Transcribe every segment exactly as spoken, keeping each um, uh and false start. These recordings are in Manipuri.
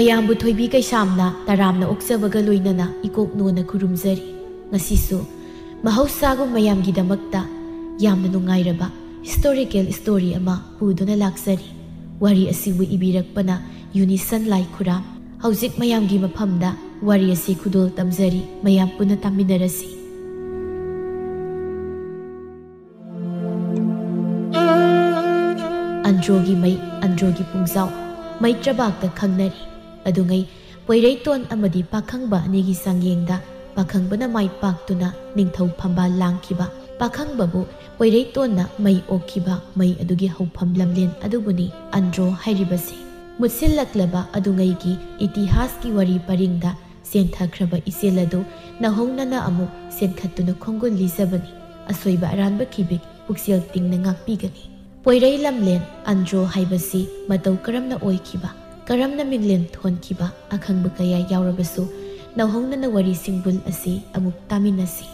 ꯃꯌꯥꯝꯕꯨ ꯊꯣꯏꯕꯤ ꯀꯩꯁꯥꯝꯅ ꯇꯔꯥꯝꯅ ꯑꯣꯛꯆꯕꯒ ꯂꯣꯏꯅꯅ ꯏꯀꯣꯛ ꯅꯣꯟꯅ ꯈꯨꯔꯨꯝꯖꯔꯤ꯫ ꯉꯁꯤꯁꯨ ꯃꯍꯧꯁꯥꯒꯨꯝ ꯃꯌꯥꯝꯒꯤꯗꯃꯛꯇ ꯌꯥꯝꯅ ꯅꯨꯡꯉꯥꯏꯔꯕ ꯍꯤꯁꯇꯣꯔꯤꯀꯦꯜ ꯁ꯭ꯇꯣꯔꯤ ꯑꯃ ꯄꯨꯗꯨꯅ ꯂꯥꯛꯆꯔꯤ꯫ ꯋꯥꯔꯤ ꯑꯁꯤꯕꯨ ꯏꯕꯤꯔꯛꯄꯅ ꯌꯨꯅꯤꯁꯟ ꯂꯥꯏꯈꯨꯔꯥꯝ꯫ ꯍꯧꯖꯤꯛ ꯃꯌꯥꯝꯒꯤ ꯃꯐꯝꯗ ꯋꯥꯔꯤ ꯑꯁꯤ ꯈꯨꯗꯣꯜ ꯇꯝꯖꯔꯤ, ꯃꯌꯥꯝ ꯄꯨꯟꯅ ꯇꯥꯃꯤꯟꯅꯔꯁꯤ꯫ ꯑꯟꯗ꯭ꯔꯣꯒꯤ ꯃꯩ, ꯑꯟꯗ꯭ꯔꯣꯒꯤ ꯄꯨꯡꯖꯥꯎ, ꯃꯩꯇ꯭ꯔꯕꯥꯛꯇ ꯈꯪꯅꯔꯤ꯫ ꯑꯗꯨꯉꯩ ꯄꯣꯏꯔꯩꯇꯣꯟ ꯑꯃꯗꯤ ꯄꯥꯈꯪꯕ ꯑꯅꯤꯒꯤ ꯆꯥꯡꯌꯦꯡꯗ ꯄꯥꯈꯪꯕꯅ ꯃꯥꯏ ꯄꯥꯛꯇꯨꯅ ꯅꯤꯡꯊꯧ ꯐꯝꯕꯥꯜ ꯂꯥꯡꯈꯤꯕ, ꯄꯥꯈꯪꯕꯕꯨ ꯄꯣꯏꯔꯩꯇꯣꯟꯅ ꯃꯩ ꯑꯣꯛꯈꯤꯕ, ꯃꯩ ꯑꯗꯨꯒꯤ ꯍꯧꯐꯝ ꯂꯝꯂꯦꯟ ꯑꯗꯨꯕꯨꯅꯤ ꯑꯟꯗ꯭ꯔꯣ ꯍꯥꯏꯔꯤꯕꯁꯤ꯫ ꯃꯨꯠꯁꯤꯜꯂꯛꯂꯕ ꯑꯗꯨꯉꯩꯒꯤ ꯏꯇꯤꯍꯥꯁꯀꯤ ꯋꯥꯔꯤ ꯄꯔꯤꯡꯗ ꯆꯦꯟꯊꯈ꯭ꯔꯕ ꯏꯆꯦꯜ ꯑꯗꯨ ꯅꯧꯍꯧꯅꯅ ꯑꯃꯨꯛ ꯆꯦꯟꯈꯠꯇꯨꯅ ꯈꯣꯡꯒꯨꯜ ꯂꯤꯖꯕꯅꯤ꯫ ꯑꯁꯣꯏꯕ ꯑꯔꯥꯟꯕ ꯀꯤꯕꯤꯛ ꯄꯨꯛꯆꯦꯜ ꯇꯤꯡꯅ ꯉꯥꯛꯄꯤꯒꯅꯤ꯫ ꯄꯣꯏꯔꯩ ꯂꯝꯂꯦꯟ ꯑꯟꯗ꯭ꯔꯣ ꯍꯥꯏꯕꯁꯤ ꯃꯇꯧ ꯀꯔꯝꯅ ꯑꯣꯏꯈꯤꯕ, ꯀꯔꯝꯅ ꯃꯤꯡꯂꯦꯟ ꯊꯣꯟꯈꯤꯕ, ꯑꯈꯪꯕ ꯀꯌꯥ ꯌꯥꯎꯔꯕꯁꯨ ꯅꯧꯍꯧꯅꯅ ꯋꯥꯔꯤ ꯁꯤꯡꯕꯨꯜ ꯑꯁꯤ ꯑꯃꯨꯛ ꯇꯥꯃꯤꯟꯅꯁꯤ꯫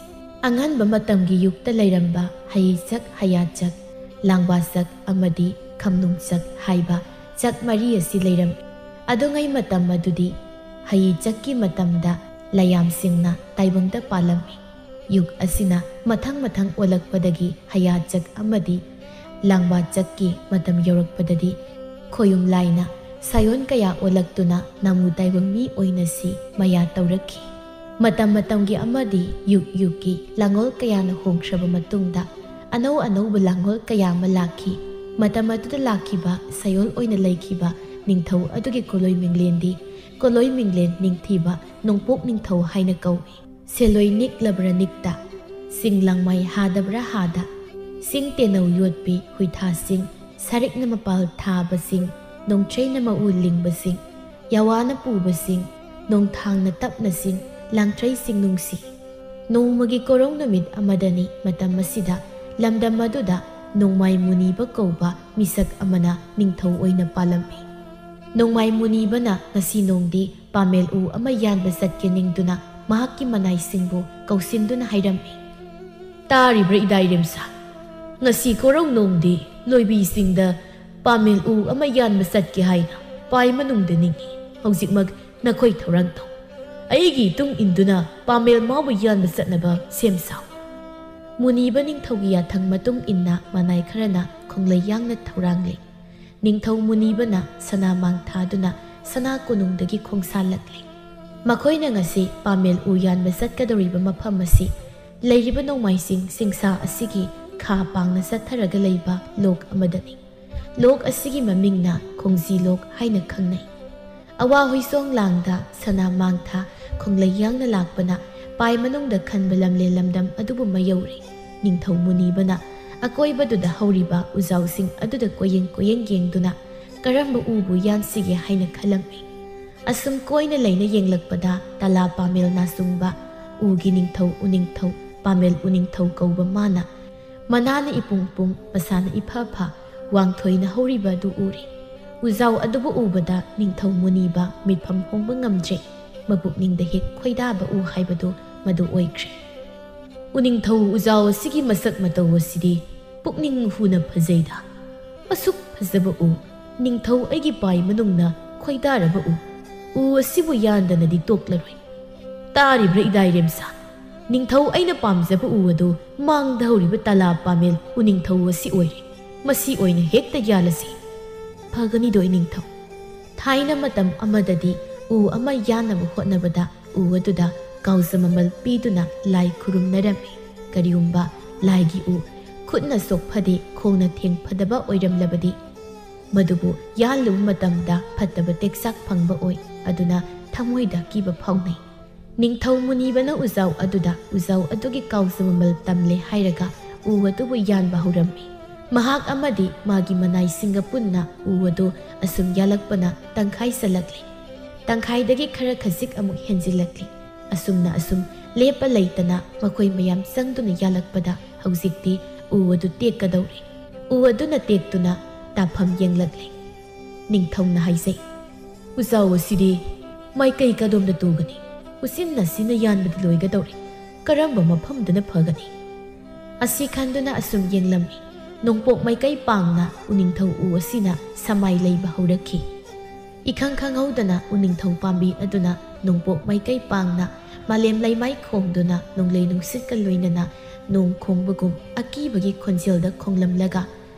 ꯑꯉꯟꯕ ꯃꯇꯝꯒꯤ ꯌꯨꯛꯇ ꯂꯩꯔꯝꯕ ꯍꯩꯆꯛ, ꯍꯌꯥꯆꯛ, ꯂꯥꯡꯕꯥꯆꯛ ꯑꯃꯗꯤ ꯈꯝꯅꯨꯡꯆꯛ ꯍꯥꯏꯕ ꯆꯛ ꯃꯔꯤ ꯑꯁꯤ ꯂꯩꯔꯝꯃꯤ꯫ ꯑꯗꯨꯉꯩ ꯃꯇꯝ ꯑꯗꯨꯗꯤ ꯍꯩꯆꯛꯀꯤ ꯃꯇꯝꯗ ꯂꯌꯥꯝꯁꯤꯡꯅ ꯇꯥꯏꯕꯪꯗ ꯄꯥꯜꯂꯝꯃꯤ꯫ ꯌꯨꯛ ꯑꯁꯤꯅ ꯃꯊꯪ ꯃꯊꯪ ꯑꯣꯜꯂꯛꯄꯗꯒꯤ ꯍꯌꯥꯆꯛ ꯑꯃꯗꯤ ꯂꯥꯡꯕꯥꯆꯛꯀꯤ ꯃꯇꯝ ꯌꯧꯔꯛꯄꯗꯗꯤ ꯈꯣꯌꯨꯝ ꯂꯥꯏꯅ ꯁꯥꯌꯣꯟ ꯀꯌꯥ ꯑꯣꯜꯂꯛꯇꯨꯅ ꯅꯥꯃꯨ ꯇꯥꯏꯕꯪ ꯃꯤ ꯑꯣꯏꯅ ꯁꯤ ꯃꯌꯥ ꯇꯧꯔꯛꯈꯤ꯫ ꯃꯇꯝ ꯃꯇꯝꯒꯤ ꯑꯃꯗꯤ ꯌꯨꯛ ꯌꯨꯛꯀꯤ ꯂꯥꯡꯑꯣꯜ ꯀꯌꯥꯅ ꯍꯣꯡꯈ꯭ꯔꯕ ꯃꯇꯨꯡꯗ ꯑꯅꯧ ꯑꯅꯧꯕ ꯂꯥꯡꯑꯣꯜ ꯀꯌꯥ ꯑꯃ ꯂꯥꯛꯈꯤ꯫ ꯃꯇꯝ ꯑꯗꯨꯗ ꯂꯥꯛꯈꯤꯕ ꯁꯥꯌꯣꯜ ꯑꯣꯏꯅ ꯂꯩꯈꯤꯕ ꯅꯤꯡꯊꯧ ꯑꯗꯨꯒꯤ ꯀꯣꯂꯣꯏ ꯃꯤꯡꯂꯦꯟꯗꯤ ꯀꯣꯂꯣꯏ ꯃꯤꯡꯂꯦꯟ ꯅꯤꯡꯊꯤꯕ ꯅꯣꯡꯄꯣꯛ ꯅꯤꯡꯊꯧ ꯍꯥꯏꯅ ꯀꯧꯏ꯫ ꯁꯦꯂꯣꯏ ꯅꯤꯛꯂꯕ꯭ꯔꯥ ꯅꯤꯛꯇ, ꯁꯤꯡ ꯂꯥꯡꯃꯥꯏ ꯍꯥꯗꯕ꯭ꯔꯥ ꯍꯥꯗ, ꯁꯤꯡ ꯇꯦꯅꯧ ꯌꯣꯠꯄꯤ ꯍꯨꯏꯊꯥꯁꯤꯡ, ꯁꯔꯤꯛꯅ ꯃꯄꯥꯜ ꯊꯥꯕꯁꯤꯡ, ꯅꯣꯡꯆꯩꯅ ꯃꯎ ꯂꯤꯡꯕꯁꯤꯡ, ꯌꯥꯋꯥꯅ ꯄꯨꯕꯁꯤꯡ, ꯅꯣꯡꯊꯥꯡꯅ ꯇꯞꯅꯁꯤꯡ, ꯂꯥꯡꯊ꯭ꯔꯩꯁꯤꯡ ꯅꯨꯡꯁꯤ꯫ ꯅꯣꯡꯃꯒꯤ ꯀꯣꯔꯧ ꯅꯨꯃꯤꯠ ꯑꯃꯗꯅꯤ ꯃꯇꯝ ꯑꯁꯤꯗ ꯂꯝꯗꯝ ꯑꯗꯨꯗ ꯅꯣꯡꯃꯥꯏ ꯃꯨꯅꯤꯕ ꯀꯧꯕ ꯃꯤꯁꯛ ꯑꯃꯅ ꯅꯤꯡꯊꯧ ꯑꯣꯏꯅ ꯄꯥꯜꯂꯝꯃꯤ꯫ ꯅꯣꯡꯃꯥꯏ ꯃꯨꯅꯤꯕꯅ ꯉꯁꯤ ꯅꯣꯡꯗꯤ ꯄꯥꯃꯦꯜ ꯎ ꯑꯃ ꯌꯥꯟꯕ ꯆꯠꯀꯦ ꯅꯤꯡꯗꯨꯅ ꯃꯍꯥꯛꯀꯤ ꯃꯅꯥꯏꯁꯤꯡꯕꯨ ꯀꯧꯁꯤꯟꯗꯨꯅ ꯍꯥꯏꯔꯝꯃꯤ꯫ ꯇꯥꯔꯤꯕ꯭ꯔꯥ ꯏꯗꯥꯏꯔꯦꯝꯁꯥ? ꯉꯁꯤ ꯀꯣꯔꯧ ꯅꯣꯡꯗꯤ ꯂꯣꯏꯕꯤꯁꯤꯡꯗ ꯄꯥꯃꯦꯜ ꯎ ꯑꯃ ꯌꯥꯟꯕ ꯆꯠꯀꯦ ꯍꯥꯏꯅ ꯄꯥꯏ ꯃꯅꯨꯡꯗ ꯅꯤꯡꯏ꯫ ꯍꯧꯖꯤꯛꯃꯛ ꯅꯈꯣꯏ ꯊꯧꯔꯥꯡ ꯇꯧ꯫ ꯑꯩꯒꯤ ꯏꯇꯨꯡ ꯏꯟꯗꯨꯅ ꯄꯥꯃꯦꯜ ꯃꯥꯕꯨ ꯌꯥꯟꯕ ꯆꯠꯅꯕ ꯁꯦꯝ ꯁꯥꯎ꯫" ꯃꯨꯅꯤꯕ ꯅꯤꯡꯊꯧꯒꯤ ꯌꯥꯊꯪ ꯃꯇꯨꯡ ꯏꯟꯅ ꯃꯅꯥꯏ ꯈꯔꯅ ꯈꯣꯡꯂꯩ ꯌꯥꯡꯅ ꯊꯧꯔꯥꯡꯂꯤ꯫ ꯅꯤꯡꯊꯧ ꯃꯨꯅꯤꯕꯅ ꯁꯅꯥ ꯃꯥꯡ ꯊꯥꯗꯨꯅ ꯁꯅꯥ ꯀꯣꯅꯨꯡꯗꯒꯤ ꯈꯣꯡꯁꯥꯜꯂꯛꯂꯤ꯫ ꯃꯈꯣꯏꯅ ꯉꯁꯤ ꯄꯥꯃꯦꯜ ꯎ ꯌꯥꯟꯕ ꯆꯠꯀꯗꯧꯔꯤꯕ ꯃꯐꯝ ꯑꯁꯤ ꯂꯩꯔꯤꯕ ꯅꯣꯡꯃꯥꯏ ꯆꯤꯡ ꯆꯤꯡꯁꯥ ꯑꯁꯤꯒꯤ ꯈꯥ ꯄꯥꯡꯅ ꯆꯠꯊꯔꯒ ꯂꯩꯕ ꯂꯣꯛ ꯑꯃꯗꯅꯤ꯫ ꯂꯣꯛ ꯑꯁꯤꯒꯤ ꯃꯃꯤꯡꯅ ꯈꯣꯡꯖꯤ ꯂꯣꯛ ꯍꯥꯏꯅ ꯈꯪꯅꯩ꯫ ꯑꯋꯥ ꯍꯨꯏꯁꯣꯡ ꯂꯥꯡꯗ ꯁꯅꯥ ꯃꯥꯡꯊꯥ ꯈꯣꯡꯂꯩ ꯌꯥꯡꯅ ꯂꯥꯛꯄꯅ ꯄꯥꯏ ꯃꯅꯨꯡꯗ ꯈꯟꯕ ꯂꯝꯂꯦꯟ ꯂꯝꯗꯝ ꯑꯗꯨꯕꯨ ꯃꯌꯧꯔꯦ꯫ ꯅꯤꯡꯊꯧ ꯃꯨꯅꯤꯕꯅ ꯑꯀꯣꯏꯕꯗꯨꯗ ꯍꯧꯔꯤꯕ ꯎꯖꯥꯎꯁꯤꯡ ꯑꯗꯨꯗ ꯀꯣꯌꯦꯡ ꯀꯣꯌꯦꯡ ꯌꯦꯡꯗꯨꯅ ꯀꯔꯝꯕ ꯎꯕꯨ ꯌꯥꯟꯁꯤꯒꯦ ꯍꯥꯏꯅ ꯈꯜꯂꯝꯃꯤ꯫ ꯑꯁꯨꯝ ꯀꯣꯏꯅ ꯂꯩꯅ ꯌꯦꯡꯂꯛꯄꯗ ꯇꯥꯂꯥ ꯄꯥꯃꯦꯜ ꯅꯥꯆꯨꯡꯕ ꯎꯒꯤ ꯅꯤꯡꯊꯧ ꯎꯅꯤꯡꯊꯧ, ꯄꯥꯃꯦꯜ ꯎꯅꯤꯡꯊꯧ ꯀꯧꯕ ꯃꯥꯅ ꯃꯅꯥꯅ ꯏꯄꯨꯡ ꯄꯨꯡ, ꯃꯁꯥꯅ ꯏꯐ ꯐ, ꯋꯥꯡꯊꯣꯏꯅ ꯍꯧꯔꯤꯕ ꯑꯗꯨ ꯎꯔꯦ꯫ ꯎꯖꯥꯎ ꯑꯗꯨꯕꯨ ꯎꯕꯗ ꯅꯤꯡꯊꯧ ꯃꯨꯅꯤꯕ ꯃꯤꯠꯐꯝ ꯍꯣꯡꯕ ꯉꯝꯗ꯭ꯔꯦ꯫ ꯃꯄꯨꯛꯅꯤꯡꯗ ꯍꯦꯛ ꯈꯣꯏꯗꯥꯕ ꯎ ꯍꯥꯏꯕꯗꯨ ꯃꯗꯨ ꯑꯣꯏꯈ꯭ꯔꯦ꯫ "ꯎꯅꯤꯡꯊꯧ ꯎꯖꯥꯎ ꯑꯁꯤꯒꯤ ꯃꯁꯛ ꯃꯇꯧ ꯑꯁꯤꯗꯤ ꯄꯨꯛꯅꯤꯡ ꯍꯨꯅ ꯐꯖꯩꯗ꯫ ꯑꯁꯨꯛ ꯐꯖꯕ ꯎ, ꯅꯤꯡꯊꯧ ꯑꯩꯒꯤ ꯄꯥꯏ ꯃꯅꯨꯡꯅ ꯈꯣꯏꯗꯥꯔꯕ ꯎ, ꯎ ꯑꯁꯤꯕꯨ ꯌꯥꯟꯗꯅꯗꯤ ꯇꯣꯛꯂꯔꯣꯏ꯫ ꯇꯥꯔꯤꯕ꯭ꯔꯥ ꯏꯗꯥꯏꯔꯦꯝꯁꯥ? ꯅꯤꯡꯊꯧ ꯑꯩꯅ ꯄꯥꯝꯖꯕ ꯎ ꯑꯗꯨ ꯃꯥꯡꯗ ꯍꯧꯔꯤꯕ ꯇꯥꯂꯥ ꯄꯥꯃꯦꯜ ꯎꯅꯤꯡꯊꯧ ꯑꯁꯤ ꯑꯣꯏꯔꯦ꯫ ꯃꯁꯤ ꯑꯣꯏꯅ ꯍꯦꯛꯇ ꯌꯥꯜꯂꯁꯤ꯫ ꯐꯒꯅꯤꯗꯣ ꯏꯅꯤꯡꯊꯧ꯫ ꯊꯥꯏꯅ ꯃꯇꯝ ꯑꯃꯗꯗꯤ ꯎ ꯑꯃ ꯌꯥꯟꯅꯕ ꯍꯣꯠꯅꯕꯗ ꯎ ꯑꯗꯨꯗ ꯀꯥꯎꯖ ꯃꯃꯜ ꯄꯤꯗꯨꯅ ꯂꯥꯏ ꯈꯨꯔꯨꯝꯅꯔꯝꯃꯤ꯫ ꯀꯔꯤꯒꯨꯝꯕ ꯂꯥꯏꯒꯤ ꯎ ꯈꯨꯠꯅ ꯁꯣꯛꯐꯗꯦ, ꯈꯣꯡꯅ ꯊꯦꯡꯐꯗꯕ ꯑꯣꯏꯔꯝꯂꯕꯗꯤ ꯃꯗꯨꯕꯨ ꯌꯥꯜꯂꯨꯕ ꯃꯇꯝꯗ ꯐꯠꯇꯕ ꯇꯦꯛꯆꯥꯛ ꯐꯪꯕ ꯑꯣꯏ꯫ ꯑꯗꯨꯅ ꯊꯃꯣꯏꯗ ꯀꯤꯕ ꯐꯥꯎꯅꯩ꯫ ꯅꯤꯡꯊꯧ ꯃꯨꯅꯤꯕꯅ ꯎꯖꯥꯎ ꯑꯗꯨꯗ ꯎꯖꯥꯎ ꯑꯗꯨꯒꯤ ꯀꯥꯎꯖ ꯃꯃꯜ ꯇꯝꯂꯦ ꯍꯥꯏꯔꯒ ꯎ ꯑꯗꯨꯕꯨ ꯌꯥꯟꯕ ꯍꯧꯔꯝꯃꯤ꯫ ꯃꯍꯥꯛ ꯑꯃꯗꯤ ꯃꯥꯒꯤ ꯃꯅꯥꯏꯁꯤꯡꯒ ꯄꯨꯟꯅ ꯎ ꯑꯗꯨ ꯑꯁꯨꯝ ꯌꯥꯜꯂꯛꯄꯅ ꯇꯪꯈꯥꯏ ꯆꯜꯂꯛꯂꯤ꯫ ꯇꯪꯈꯥꯏꯗꯒꯤ ꯈꯔ ꯈꯖꯤꯛ ꯑꯃꯨꯛ ꯍꯦꯟꯖꯤꯜꯂꯛꯂꯤ꯫ ꯑꯁꯨꯝꯅ ꯑꯁꯨꯝ ꯂꯦꯞꯄ ꯂꯩꯇꯅ ꯃꯈꯣꯏ ꯃꯌꯥꯝ ꯆꯪꯗꯨꯅ ꯌꯥꯜꯂꯛꯄꯗ ꯍꯧꯖꯤꯛꯇꯤ ꯎ ꯑꯗꯨ ꯇꯦꯛꯀꯗꯧꯔꯦ꯫ ꯎ ꯑꯗꯨꯅ ꯇꯦꯛꯇꯨꯅ ꯇꯥꯐꯝ ꯌꯦꯡꯂꯛꯂꯦ꯫ ꯅꯤꯡꯊꯧꯅ ꯍꯥꯏꯖꯩ, "ꯎꯖꯥꯎ ꯑꯁꯤꯗꯤ ꯃꯥꯏꯀꯩ ꯀꯗꯣꯝꯗ ꯇꯨꯒꯅꯤ? ꯎꯆꯤꯟ ꯅꯥꯆꯤꯟꯅ ꯌꯥꯟꯕꯗꯤ ꯂꯣꯏꯒꯗꯧꯔꯦ꯫ ꯀꯔꯝꯕ ꯃꯐꯝꯗꯅ ꯐꯒꯅꯤ?" ꯑꯁꯤ ꯈꯟꯗꯨꯅ ꯑꯁꯨꯝ ꯌꯦꯡꯂꯝꯃꯤ꯫ ꯅꯣꯡꯄꯣꯛ ꯃꯥꯏꯀꯩ ꯄꯥꯡꯅ ꯎꯅꯤꯡꯊꯧ ꯎ ꯑꯁꯤꯅ ꯁꯃꯥꯏ ꯂꯩꯕ ꯍꯧꯔꯛꯈꯤ꯫ ꯏꯈꯪ ꯈꯪꯍꯧꯗꯅ ꯎꯅꯤꯡꯊꯧ ꯄꯥꯝꯕꯤ ꯑꯗꯨꯅ ꯅꯣꯡꯄꯣꯛ ꯃꯥꯏꯀꯩ ꯄꯥꯡꯅ ꯃꯥꯂꯦꯝ ꯂꯩꯃꯥꯏ ꯈꯣꯡꯗꯨꯅ ꯅꯣꯡꯂꯩ ꯅꯨꯡꯁꯤꯠꯀ ꯂꯣꯏꯅꯅ ꯅꯣꯡ ꯈꯣꯡꯕꯒꯨꯝ ꯑꯀꯤꯕꯒꯤ ꯈꯣꯟꯖꯦꯜꯗ ꯈꯣꯡꯂꯝꯂꯒ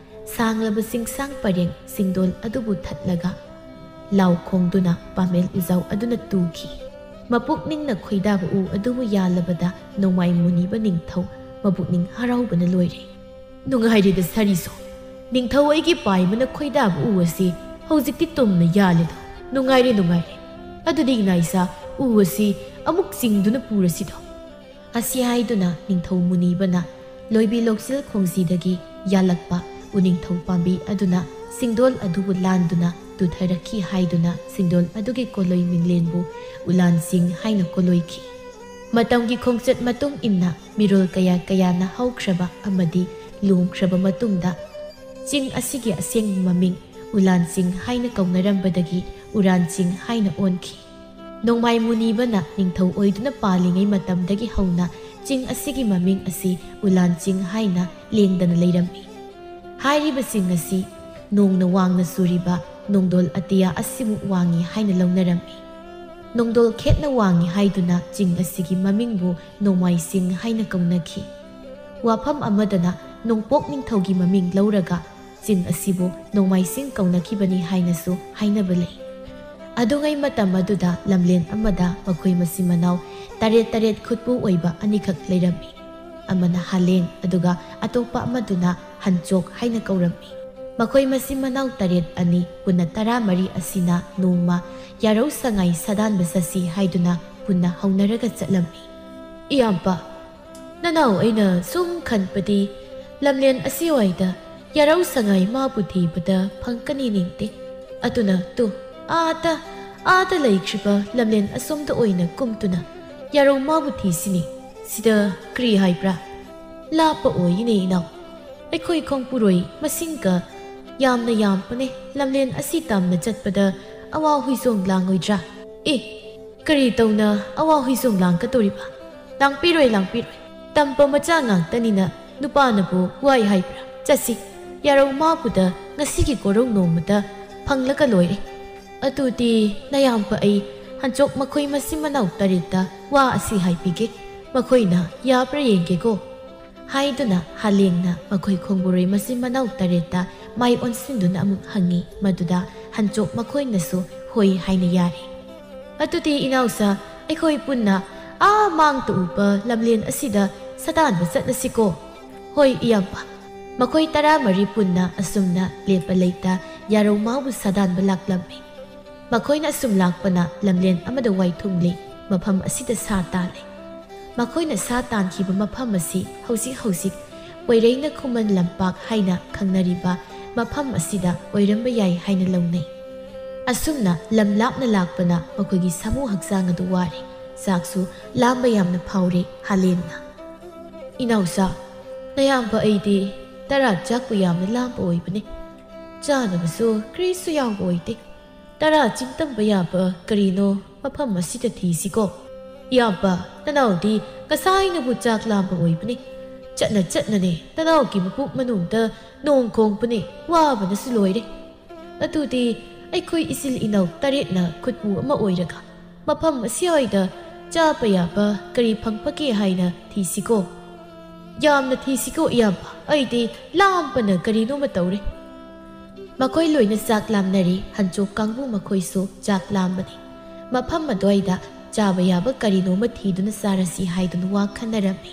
ꯁꯥꯡꯂꯕ ꯆꯤꯡꯁꯥꯡ ꯄꯔꯦꯡ ꯆꯤꯡꯗꯣꯜ ꯑꯗꯨꯕꯨ ꯊꯠꯂꯒ ꯂꯥꯎ ꯈꯣꯡꯗꯨꯅ ꯄꯥꯃꯦꯜ ꯎꯖꯥꯎ ꯑꯗꯨꯅ ꯇꯨꯈꯤ꯫ ꯃꯄꯨꯛꯅꯤꯡꯅ ꯈꯣꯏꯗꯥꯕ ꯎ ꯑꯗꯨꯕꯨ ꯌꯥꯜꯂꯕꯗ ꯅꯣꯡꯃꯥꯏ ꯃꯨꯅꯤꯕ ꯅꯤꯡꯊꯧ ꯃꯄꯨꯛꯅꯤꯡ ꯍꯔꯥꯎꯕꯅ ꯂꯣꯏꯔꯦ꯫ "ꯅꯨꯡꯉꯥꯏꯔꯦꯗ ꯁꯥꯔꯤꯁꯣ, ꯅꯤꯡꯊꯧ ꯑꯩꯒꯤ ꯄꯥꯏꯕꯅ ꯈꯣꯏꯗꯥꯕ ꯎ ꯑꯁꯤ ꯍꯧꯖꯤꯛꯇꯤ ꯇꯨꯝꯅ ꯌꯥꯜꯂꯦꯗꯣ꯫ ꯅꯨꯡꯉꯥꯏꯔꯦ, ꯅꯨꯡꯉꯥꯏꯔꯦ꯫ ꯑꯗꯨꯗꯤ ꯏꯅꯥꯏꯁꯥ, ꯎ ꯑꯁꯤ ꯑꯃꯨꯛ ꯆꯤꯡꯗꯨꯅ ꯄꯨꯔꯁꯤꯗꯣ?" ꯑꯁꯤ ꯍꯥꯏꯗꯨꯅ ꯅꯤꯡꯊꯧ ꯃꯨꯅꯤꯕꯅ ꯂꯣꯏꯕꯤ ꯂꯣꯛꯆꯤꯜ ꯈꯣꯡꯖꯤꯗꯒꯤ ꯌꯥꯜꯂꯛꯄ ꯎꯅꯤꯡꯊꯧ ꯄꯥꯝꯕꯤ ꯑꯗꯨꯅ ꯆꯤꯡꯗꯣꯜ ꯑꯗꯨꯕꯨ ꯂꯥꯟꯗꯨꯅ ꯇꯨꯊꯔꯛꯈꯤ ꯍꯥꯏꯗꯨꯅ ꯆꯤꯡꯗꯣꯜ ꯑꯗꯨꯒꯤ ꯀꯣꯂꯣꯏ ꯃꯤꯡꯂꯦꯟꯕꯨ ꯎꯂꯥꯟ ꯆꯤꯡ ꯍꯥꯏꯅ ꯀꯣꯂꯣꯏꯈꯤ꯫ ꯃꯇꯝꯒꯤ ꯈꯣꯡꯆꯠ ꯃꯇꯨꯡ ꯏꯟꯅ ꯃꯤꯔꯣꯜ ꯀꯌꯥ ꯀꯌꯥꯅ ꯍꯧꯈ꯭ꯔꯕ ꯑꯃꯗꯤ ꯂꯨꯝꯈ꯭ꯔꯕ ꯃꯇꯨꯡꯗ ꯆꯤꯡ ꯑꯁꯤꯒꯤ ꯑꯁꯦꯡꯕ ꯃꯃꯤꯡ ꯎꯂꯥꯟ ꯆꯤꯡ ꯍꯥꯏꯅ ꯀꯧꯅꯔꯝꯕꯗꯒꯤ ꯎꯔꯥꯟ ꯆꯤꯡ ꯍꯥꯏꯅ ꯑꯣꯟꯈꯤ꯫ ꯅꯣꯡꯃꯥꯏ ꯃꯨꯅꯤꯕꯅ ꯅꯤꯡꯊꯧ ꯑꯣꯏꯗꯨꯅ ꯄꯥꯜꯂꯤꯉꯩ ꯃꯇꯝꯗꯒꯤ ꯍꯧꯅ ꯆꯤꯡ ꯑꯁꯤꯒꯤ ꯃꯃꯤꯡ ꯑꯁꯤ ꯎꯂꯥꯟ ꯆꯤꯡ ꯍꯥꯏꯅ ꯂꯦꯡꯗꯅ ꯂꯩꯔꯝꯃꯤ꯫ ꯍꯥꯏꯔꯤꯕ ꯆꯤꯡ ꯑꯁꯤ ꯅꯣꯡꯅ ꯋꯥꯡꯅ ꯆꯨꯔꯤꯕ ꯅꯣꯡꯗꯣꯜ ꯑꯇꯤꯌꯥ ꯑꯁꯤꯃꯨꯛ ꯋꯥꯡꯉꯤ ꯍꯥꯏꯅ ꯂꯧꯅꯔꯝꯃꯤ꯫ ꯅꯣꯡꯗꯣꯜ ꯈꯦꯠꯅ ꯋꯥꯡꯉꯤ ꯍꯥꯏꯗꯨꯅ ꯆꯤꯡ ꯑꯁꯤꯒꯤ ꯃꯃꯤꯡꯕꯨ ꯅꯣꯡꯃꯥꯏ ꯆꯤꯡ ꯍꯥꯏꯅ ꯀꯧꯅꯈꯤ꯫ ꯋꯥꯐꯝ ꯑꯃꯗꯅ ꯅꯣꯡꯄꯣꯛ ꯅꯤꯡꯊꯧꯒꯤ ꯃꯃꯤꯡ ꯂꯧꯔꯒ ꯆꯤꯡ ꯑꯁꯤꯕꯨ ꯅꯣꯡꯃꯥꯏ ꯆꯤꯡ ꯀꯧꯅꯈꯤꯕꯅꯤ ꯍꯥꯏꯅꯁꯨ ꯍꯥꯏꯅꯕ ꯂꯩ꯫ ꯑꯗꯨꯉꯩ ꯃꯇꯝ ꯑꯗꯨꯗ ꯂꯝꯂꯦꯟ ꯑꯃꯗ ꯃꯈꯣꯏ ꯃꯆꯤꯟ ꯃꯅꯥꯎ ꯇꯔꯦꯠ ꯇꯔꯦꯠ ꯈꯨꯠꯄꯨ ꯑꯣꯏꯕ ꯑꯅꯤꯈꯛ ꯂꯩꯔꯝꯃꯤ꯫ ꯑꯃꯅ ꯍꯥꯂꯦꯡ, ꯑꯗꯨꯒ ꯑꯇꯣꯞꯄ ꯑꯃꯗꯨꯅ ꯍꯟꯆꯣꯛ ꯍꯥꯏꯅ ꯀꯧꯔꯝꯃꯤ꯫ ꯃꯈꯣꯏ ꯃꯆꯤꯟ ꯃꯅꯥꯎ ꯇꯔꯦꯠ ꯑꯅꯤ ꯄꯨꯟꯅ ꯇꯔꯥꯃꯔꯤ ꯑꯁꯤꯅ ꯅꯣꯡꯃ ꯌꯥꯔꯧ ꯁꯉꯥꯏ ꯁꯥꯗꯥꯟꯕ ꯆꯠꯁꯤ ꯍꯥꯏꯗꯨꯅ ꯄꯨꯟꯅ ꯍꯧꯅꯔꯒ ꯆꯠꯂꯝꯃꯤ꯫ "ꯏꯌꯥꯝꯕ, ꯅꯅꯥꯎ ꯑꯩꯅ ꯁꯨꯝ ꯈꯟꯕꯗꯤ ꯂꯝꯂꯦꯟ ꯑꯁꯤꯋꯥꯏꯗ ꯌꯥꯔꯧ ꯁꯉꯥꯏ ꯃꯥꯕꯨ ꯊꯤꯕꯗ ꯐꯪꯒꯅꯤ ꯅꯤꯡꯗꯦ꯫ ꯑꯗꯨꯅ ꯇꯨ, ꯑꯥꯗ, ꯑꯥꯗ ꯂꯩꯈ꯭ꯔꯤꯕ ꯂꯝꯂꯦꯟ ꯑꯁꯣꯝꯗ ꯑꯣꯏꯅ ꯀꯨꯝꯗꯨꯅ ꯌꯥꯔꯧ ꯃꯥꯕꯨ ꯊꯤꯁꯤꯅꯦ꯫ ꯁꯤꯗ ꯀꯔꯤ ꯍꯥꯏꯕ꯭ꯔꯥ? ꯂꯥꯞꯄ ꯑꯣꯏꯅꯦ ꯏꯅꯥꯎ꯫ ꯑꯩꯈꯣꯏ ꯈꯣꯡꯄꯨꯔꯣꯏ ꯃꯁꯤꯡꯒ ꯌꯥꯝꯅ ꯌꯥꯝꯕꯅꯦ꯫ ꯂꯝꯂꯦꯟ ꯑꯁꯤ ꯇꯝꯅ ꯆꯠꯄꯗ ꯑꯋꯥ ꯍꯨꯏꯖꯣꯡ ꯂꯥꯡꯉꯣꯏꯗ꯭ꯔꯥ?" "ꯑꯦ, ꯀꯔꯤ ꯇꯧꯅ ꯑꯋꯥ ꯍꯨꯏꯖꯣꯡ ꯂꯥꯡꯒꯗꯧꯔꯤꯕ? ꯂꯥꯡꯄꯤꯔꯣꯏ, ꯂꯥꯡꯄꯤꯔꯣꯏ꯫ ꯇꯝꯕ ꯃꯆꯥ ꯉꯥꯛꯇꯅꯤꯅ ꯅꯨꯄꯥꯅꯕꯨ ꯋꯥꯏ ꯍꯥꯏꯕ꯭ꯔꯥ? ꯆꯠꯁꯤ, ꯌꯥꯔꯧ ꯃꯥꯕꯨꯗ ꯉꯁꯤꯒꯤ ꯀꯣꯔꯧ ꯅꯣꯡꯃꯗ ꯐꯪꯂꯒ ꯂꯣꯏꯔꯦ꯫ "ꯑꯗꯨꯗꯤ ꯅꯌꯥꯝꯕ ꯑꯩ ꯍꯟꯆꯣꯛ ꯃꯈꯣꯏ ꯃꯆꯤꯟ ꯃꯅꯥꯎ ꯇꯔꯦꯠꯇ ꯋꯥ ꯑꯁꯤ ꯍꯥꯏꯕꯤꯒꯦ, ꯃꯈꯣꯏꯅ ꯌꯥꯕ꯭ꯔꯥ ꯌꯦꯡꯒꯦꯀꯣ?" ꯍꯥꯏꯗꯨꯅ ꯍꯥꯂꯦꯡꯅ ꯃꯈꯣꯏ ꯈꯣꯡꯕꯨꯔꯣꯏ ꯃꯆꯤꯟ ꯃꯅꯥꯎ ꯇꯔꯦꯠꯇ ꯃꯥꯏ ꯑꯣꯟꯁꯤꯟꯗꯨꯅ ꯑꯃꯨꯛ ꯍꯪꯉꯤ꯫ ꯃꯗꯨꯗ ꯍꯟꯆꯣꯛ ꯃꯈꯣꯏꯅꯁꯨ ꯍꯣꯏ ꯍꯥꯏꯅ ꯌꯥꯔꯦ꯫ "ꯑꯗꯨꯗꯤ ꯏꯅꯥꯎꯁꯥ, ꯑꯩꯈꯣꯏ ꯄꯨꯟꯅ ꯑꯥ ꯃꯥꯡꯇ ꯎꯕ ꯂꯝꯂꯦꯟ ꯑꯁꯤꯗ ꯁꯥꯗꯥꯟꯕ ꯆꯠꯂꯁꯤꯀꯣ?" "ꯍꯣꯏ ꯏꯌꯥꯝꯕ꯫" ꯃꯈꯣꯏ ꯇꯔꯥꯃꯔꯤ ꯄꯨꯟꯅ ꯑꯁꯨꯝꯅ ꯂꯦꯞꯄ ꯂꯩꯇ ꯌꯥꯔꯧ ꯃꯥꯎꯕꯨ ꯁꯥꯗꯥꯟꯕ ꯂꯥꯛꯂꯝꯃꯤ꯫ ꯃꯈꯣꯏꯅ ꯑꯁꯨꯝ ꯂꯥꯛꯄꯅ ꯂꯝꯂꯦꯟ ꯑꯃꯗ ꯋꯥꯏ ꯊꯨꯡꯂꯦ꯫ ꯃꯐꯝ ꯑꯁꯤꯗ ꯁꯥ ꯇꯥꯜꯂꯦ꯫ ꯃꯈꯣꯏꯅ ꯁꯥ ꯇꯥꯟꯈꯤꯕ ꯃꯐꯝ ꯑꯁꯤ ꯍꯧꯖꯤꯛ ꯍꯧꯖꯤꯛ ꯄꯣꯏꯔꯩꯅ ꯈꯨꯃꯟ ꯂꯝꯄꯥꯛ ꯍꯥꯏꯅ ꯈꯪꯅꯔꯤꯕ ꯃꯐꯝ ꯑꯁꯤꯗ ꯑꯣꯏꯔꯝꯕ ꯌꯥꯏ ꯍꯥꯏꯅ ꯂꯧꯅꯩ꯫ ꯑꯁꯨꯝꯅ ꯂꯝ ꯂꯥꯞꯅ ꯂꯥꯛꯄꯅ ꯃꯈꯣꯏꯒꯤ ꯁꯥꯃꯨ ꯍꯛꯆꯥꯡ ꯑꯗꯨ ꯋꯥꯔꯦ꯫ ꯆꯥꯛꯁꯨ ꯂꯥꯝꯕ ꯌꯥꯝꯅ ꯐꯥꯎꯔꯦ ꯍꯥꯂꯦꯟꯅ꯫ "ꯏꯅꯥꯎꯆꯥ, ꯅꯌꯥꯝꯕ ꯑꯩꯗꯤ ꯇꯔꯥ ꯆꯥꯛꯄꯨ ꯌꯥꯝꯅ ꯂꯥꯝꯕ ꯑꯣꯏꯕꯅꯤ꯫ ꯆꯥꯅꯕꯁꯨ ꯀꯔꯤꯁꯨ ꯌꯥꯎꯕ ꯑꯣꯏꯗꯦ꯫ ꯇꯔꯥ ꯆꯤꯡꯇꯝꯕ ꯌꯥꯕ ꯀꯔꯤꯅꯣ ꯃꯐꯝ ꯑꯁꯤꯗ ꯊꯤꯁꯤꯀꯣ?" "ꯏꯌꯥꯝꯕ, ꯅꯅꯥꯎꯗꯤ ꯉꯁꯥꯏꯅꯕꯨ ꯆꯥꯛ ꯂꯥꯝꯕ ꯑꯣꯏꯕꯅꯤ꯫ ꯆꯠꯅ ꯆꯠꯅꯅꯦ ꯅꯅꯥꯎꯒꯤ ꯃꯄꯨꯛ ꯃꯅꯨꯡꯗ ꯅꯣꯡ ꯈꯣꯡꯕꯅꯦ, ꯋꯥꯕꯅꯁꯨ ꯂꯣꯏꯔꯦ꯫ ꯑꯗꯨꯗꯤ ꯑꯩꯈꯣꯏ ꯏꯆꯤꯜ ꯏꯅꯥꯎ ꯇꯔꯦꯠꯅ ꯈꯨꯠꯄꯨ ꯑꯃ ꯑꯣꯏꯔꯒ ꯃꯐꯝ ꯑꯁꯤꯋꯥꯏꯗ ꯆꯥꯕ ꯌꯥꯕ ꯀꯔꯤ ꯐꯪꯕꯒꯦ ꯍꯥꯏꯅ ꯊꯤꯁꯤꯀꯣ?" "ꯌꯥꯝꯅ ꯊꯤꯁꯤꯀꯣ ꯏꯌꯥꯝꯕ, ꯑꯩꯗꯤ ꯂꯥꯝꯕꯅ ꯀꯔꯤꯅꯣꯃ ꯇꯧꯔꯦ꯫" ꯃꯈꯣꯏ ꯂꯣꯏꯅ ꯆꯥꯛ ꯂꯥꯝꯅꯔꯦ꯫ ꯍꯟꯆꯣꯛ ꯀꯥꯡꯕꯨ ꯃꯈꯣꯏꯁꯨ ꯆꯥꯛ ꯂꯥꯝꯕꯅꯤ꯫ ꯃꯐꯝ ꯑꯗꯨꯋꯥꯏꯗ ꯆꯥꯕ ꯌꯥꯕ ꯀꯔꯤꯅꯣꯃ ꯊꯤꯗꯨꯅ ꯆꯥꯔꯁꯤ ꯍꯥꯏꯗꯨꯅ ꯋꯥ ꯈꯟꯅꯔꯝꯃꯤ꯫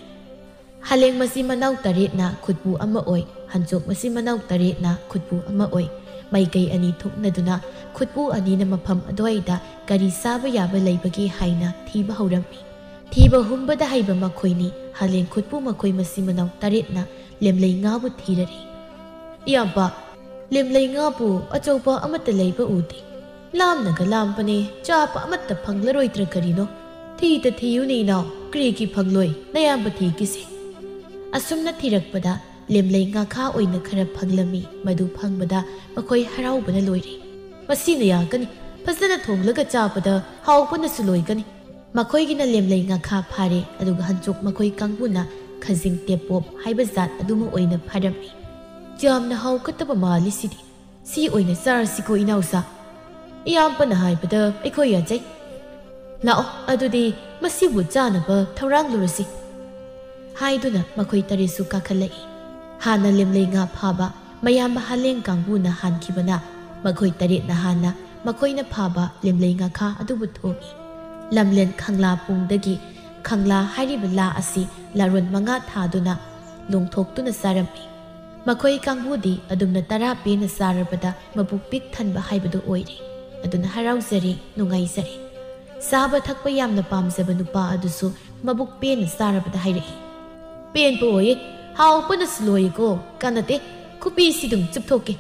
ꯍꯥꯂꯦꯡ ꯃꯆꯤꯟ ꯃꯅꯥꯎ ꯇꯔꯦꯠꯅ ꯈꯨꯠꯄꯨ ꯑꯃ ꯑꯣꯏ, ꯍꯟꯆꯣꯛ ꯃꯆꯤꯟ ꯃꯅꯥꯎ ꯇꯔꯦꯠꯅ ꯈꯨꯠꯄꯨ ꯑꯃ ꯑꯣꯏ꯫ ꯃꯥꯏꯀꯩ ꯑꯅꯤ ꯊꯣꯛꯅꯗꯨꯅ ꯈꯨꯠꯄꯨ ꯑꯅꯤꯅ ꯃꯐꯝ ꯑꯗꯨꯋꯥꯏꯗ ꯀꯔꯤ ꯆꯥꯕ ꯌꯥꯕ ꯂꯩꯕꯒꯦ ꯍꯥꯏꯅ ꯊꯤꯕ ꯍꯧꯔꯝꯃꯤ꯫ ꯊꯤꯕ ꯍꯨꯝꯕꯗ ꯍꯩꯕ ꯃꯈꯣꯏꯅꯤ꯫ ꯍꯥꯂꯦꯡ ꯈꯨꯠꯄꯨ ꯃꯈꯣꯏ ꯃꯆꯤꯟ ꯃꯅꯥꯎ ꯇꯔꯦꯠꯅ ꯂꯦꯝꯂꯩ ꯉꯥꯕꯨ ꯊꯤꯔꯔꯦ꯫ "ꯏꯌꯥꯝꯕ, ꯂꯦꯝꯂꯩ ꯉꯥꯕꯨ ꯑꯆꯧꯕ ꯑꯃꯠꯇ ꯂꯩꯕ ꯎꯗꯦ꯫ ꯂꯥꯝꯅꯒ ꯂꯥꯝꯕꯅꯦ, ꯆꯥꯕ ꯑꯃꯠꯇ ꯐꯪꯂꯔꯣꯏꯗ꯭ꯔꯥ ꯀꯔꯤꯅꯣ? ꯊꯤꯗ ꯊꯤꯌꯨꯅꯦ ꯏꯅꯥꯎ, ꯀꯔꯤꯒꯤ ꯐꯪꯂꯣꯏ? ꯅꯌꯥꯝꯕ ꯊꯤꯒꯤꯁꯦ꯫" ꯑꯁꯨꯝꯅ ꯊꯤꯔꯛꯄꯗ ꯂꯦꯝꯂꯩ ꯉꯥꯈꯥ ꯑꯣꯏꯅ ꯈꯔ ꯐꯪꯂꯝꯃꯤ꯫ ꯃꯗꯨ ꯐꯪꯕꯗ ꯃꯈꯣꯏ ꯍꯔꯥꯎꯕꯅ ꯂꯣꯏꯔꯦ꯫ "ꯃꯁꯤꯅ ꯌꯥꯒꯅꯤ, ꯐꯖꯅ ꯊꯣꯡꯂꯒ ꯆꯥꯕꯗ ꯍꯥꯎꯕꯅꯁꯨ ꯂꯣꯏꯒꯅꯤ꯫" ꯃꯈꯣꯏꯒꯤꯅ ꯂꯦꯝꯂꯩ ꯉꯥꯈꯥ ꯐꯥꯔꯦ, ꯑꯗꯨꯒ ꯍꯟꯆꯣꯛ ꯃꯈꯣꯏ ꯀꯥꯡꯕꯨꯅ ꯈꯖꯤꯡ ꯇꯦꯞꯄꯣꯞ ꯍꯥꯏꯕ ꯖꯥꯠ ꯑꯗꯨꯃ ꯑꯣꯏꯅ ꯐꯥꯔꯝꯃꯤ꯫ "ꯌꯥꯝꯅ ꯍꯥꯎꯒꯗꯕ ꯃꯥꯜꯂꯤ ꯁꯤꯗꯤ꯫ ꯁꯤ ꯑꯣꯏꯅ ꯆꯥꯔꯁꯤꯀꯣ ꯏꯅꯥꯎꯆꯥ꯫" "ꯏꯌꯥꯝꯕꯅ ꯍꯥꯏꯕꯗ ꯑꯩꯈꯣꯏ ꯌꯥꯖꯩ꯫ ꯂꯥꯛꯑꯣ, ꯑꯗꯨꯗꯤ ꯃꯁꯤꯕꯨ ꯆꯥꯅꯕ ꯊꯧꯔꯥꯡꯂꯨꯔꯁꯤ" ꯍꯥꯏꯗꯨꯅ ꯃꯈꯣꯏ ꯇꯔꯦꯠꯁꯨ ꯀꯥꯈꯠꯂꯛꯏ꯫ ꯍꯥꯟꯅ ꯂꯦꯝꯂꯩ ꯉꯥ ꯐꯥꯕ ꯃꯌꯥꯝꯕ ꯍꯥꯂꯦꯡ ꯀꯥꯡꯕꯨꯅ ꯍꯥꯟꯈꯤꯕꯅ ꯃꯈꯣꯏ ꯇꯔꯦꯠꯅ ꯍꯥꯟꯅ ꯃꯈꯣꯏꯅ ꯐꯥꯕ ꯂꯦꯝꯂꯩ ꯉꯥꯈꯥ ꯑꯗꯨꯕꯨ ꯊꯣꯡꯏ꯫ ꯂꯝꯂꯦꯟ ꯈꯪꯂꯥ ꯄꯨꯡꯗꯒꯤ ꯈꯪꯂꯥ ꯍꯥꯏꯔꯤꯕ ꯂꯥ ꯑꯁꯤ ꯂꯥꯔꯣꯟ ꯃꯉꯥ ꯊꯥꯗꯨꯅ ꯂꯣꯡꯊꯣꯛꯇꯨꯅ ꯆꯥꯔꯝꯃꯤ꯫ ꯃꯈꯣꯏ ꯀꯥꯡꯕꯨꯗꯤ ꯑꯗꯨꯝꯅ ꯇꯔꯥ ꯄꯦꯟꯅ ꯆꯥꯔꯕꯗ ꯃꯕꯨꯛ ꯄꯤꯛ ꯊꯟꯕ ꯍꯥꯏꯕꯗꯨ ꯑꯣꯏꯔꯦ꯫ ꯑꯗꯨꯅ ꯍꯔꯥꯎꯖꯔꯦ, ꯅꯨꯡꯉꯥꯏꯖꯔꯦ꯫ ꯆꯥꯕ ꯊꯛꯄ ꯌꯥꯝꯅ ꯄꯥꯝꯖꯕ ꯅꯨꯄꯥ ꯑꯗꯨꯁꯨ ꯃꯕꯨꯛ ꯄꯦꯟꯅ ꯆꯥꯔꯕꯗ ꯍꯥꯏꯔꯛꯏ, "ꯄꯦꯟꯕ ꯑꯣꯏꯌꯦ, ꯍꯥꯎꯕꯅꯁꯨ ꯂꯣꯏꯌꯦꯀꯣ, ꯀꯥꯟꯅꯗꯦ, ꯈꯨꯕꯤꯁꯤꯗꯨꯝ ꯆꯨꯞꯊꯣꯛꯀꯦ꯫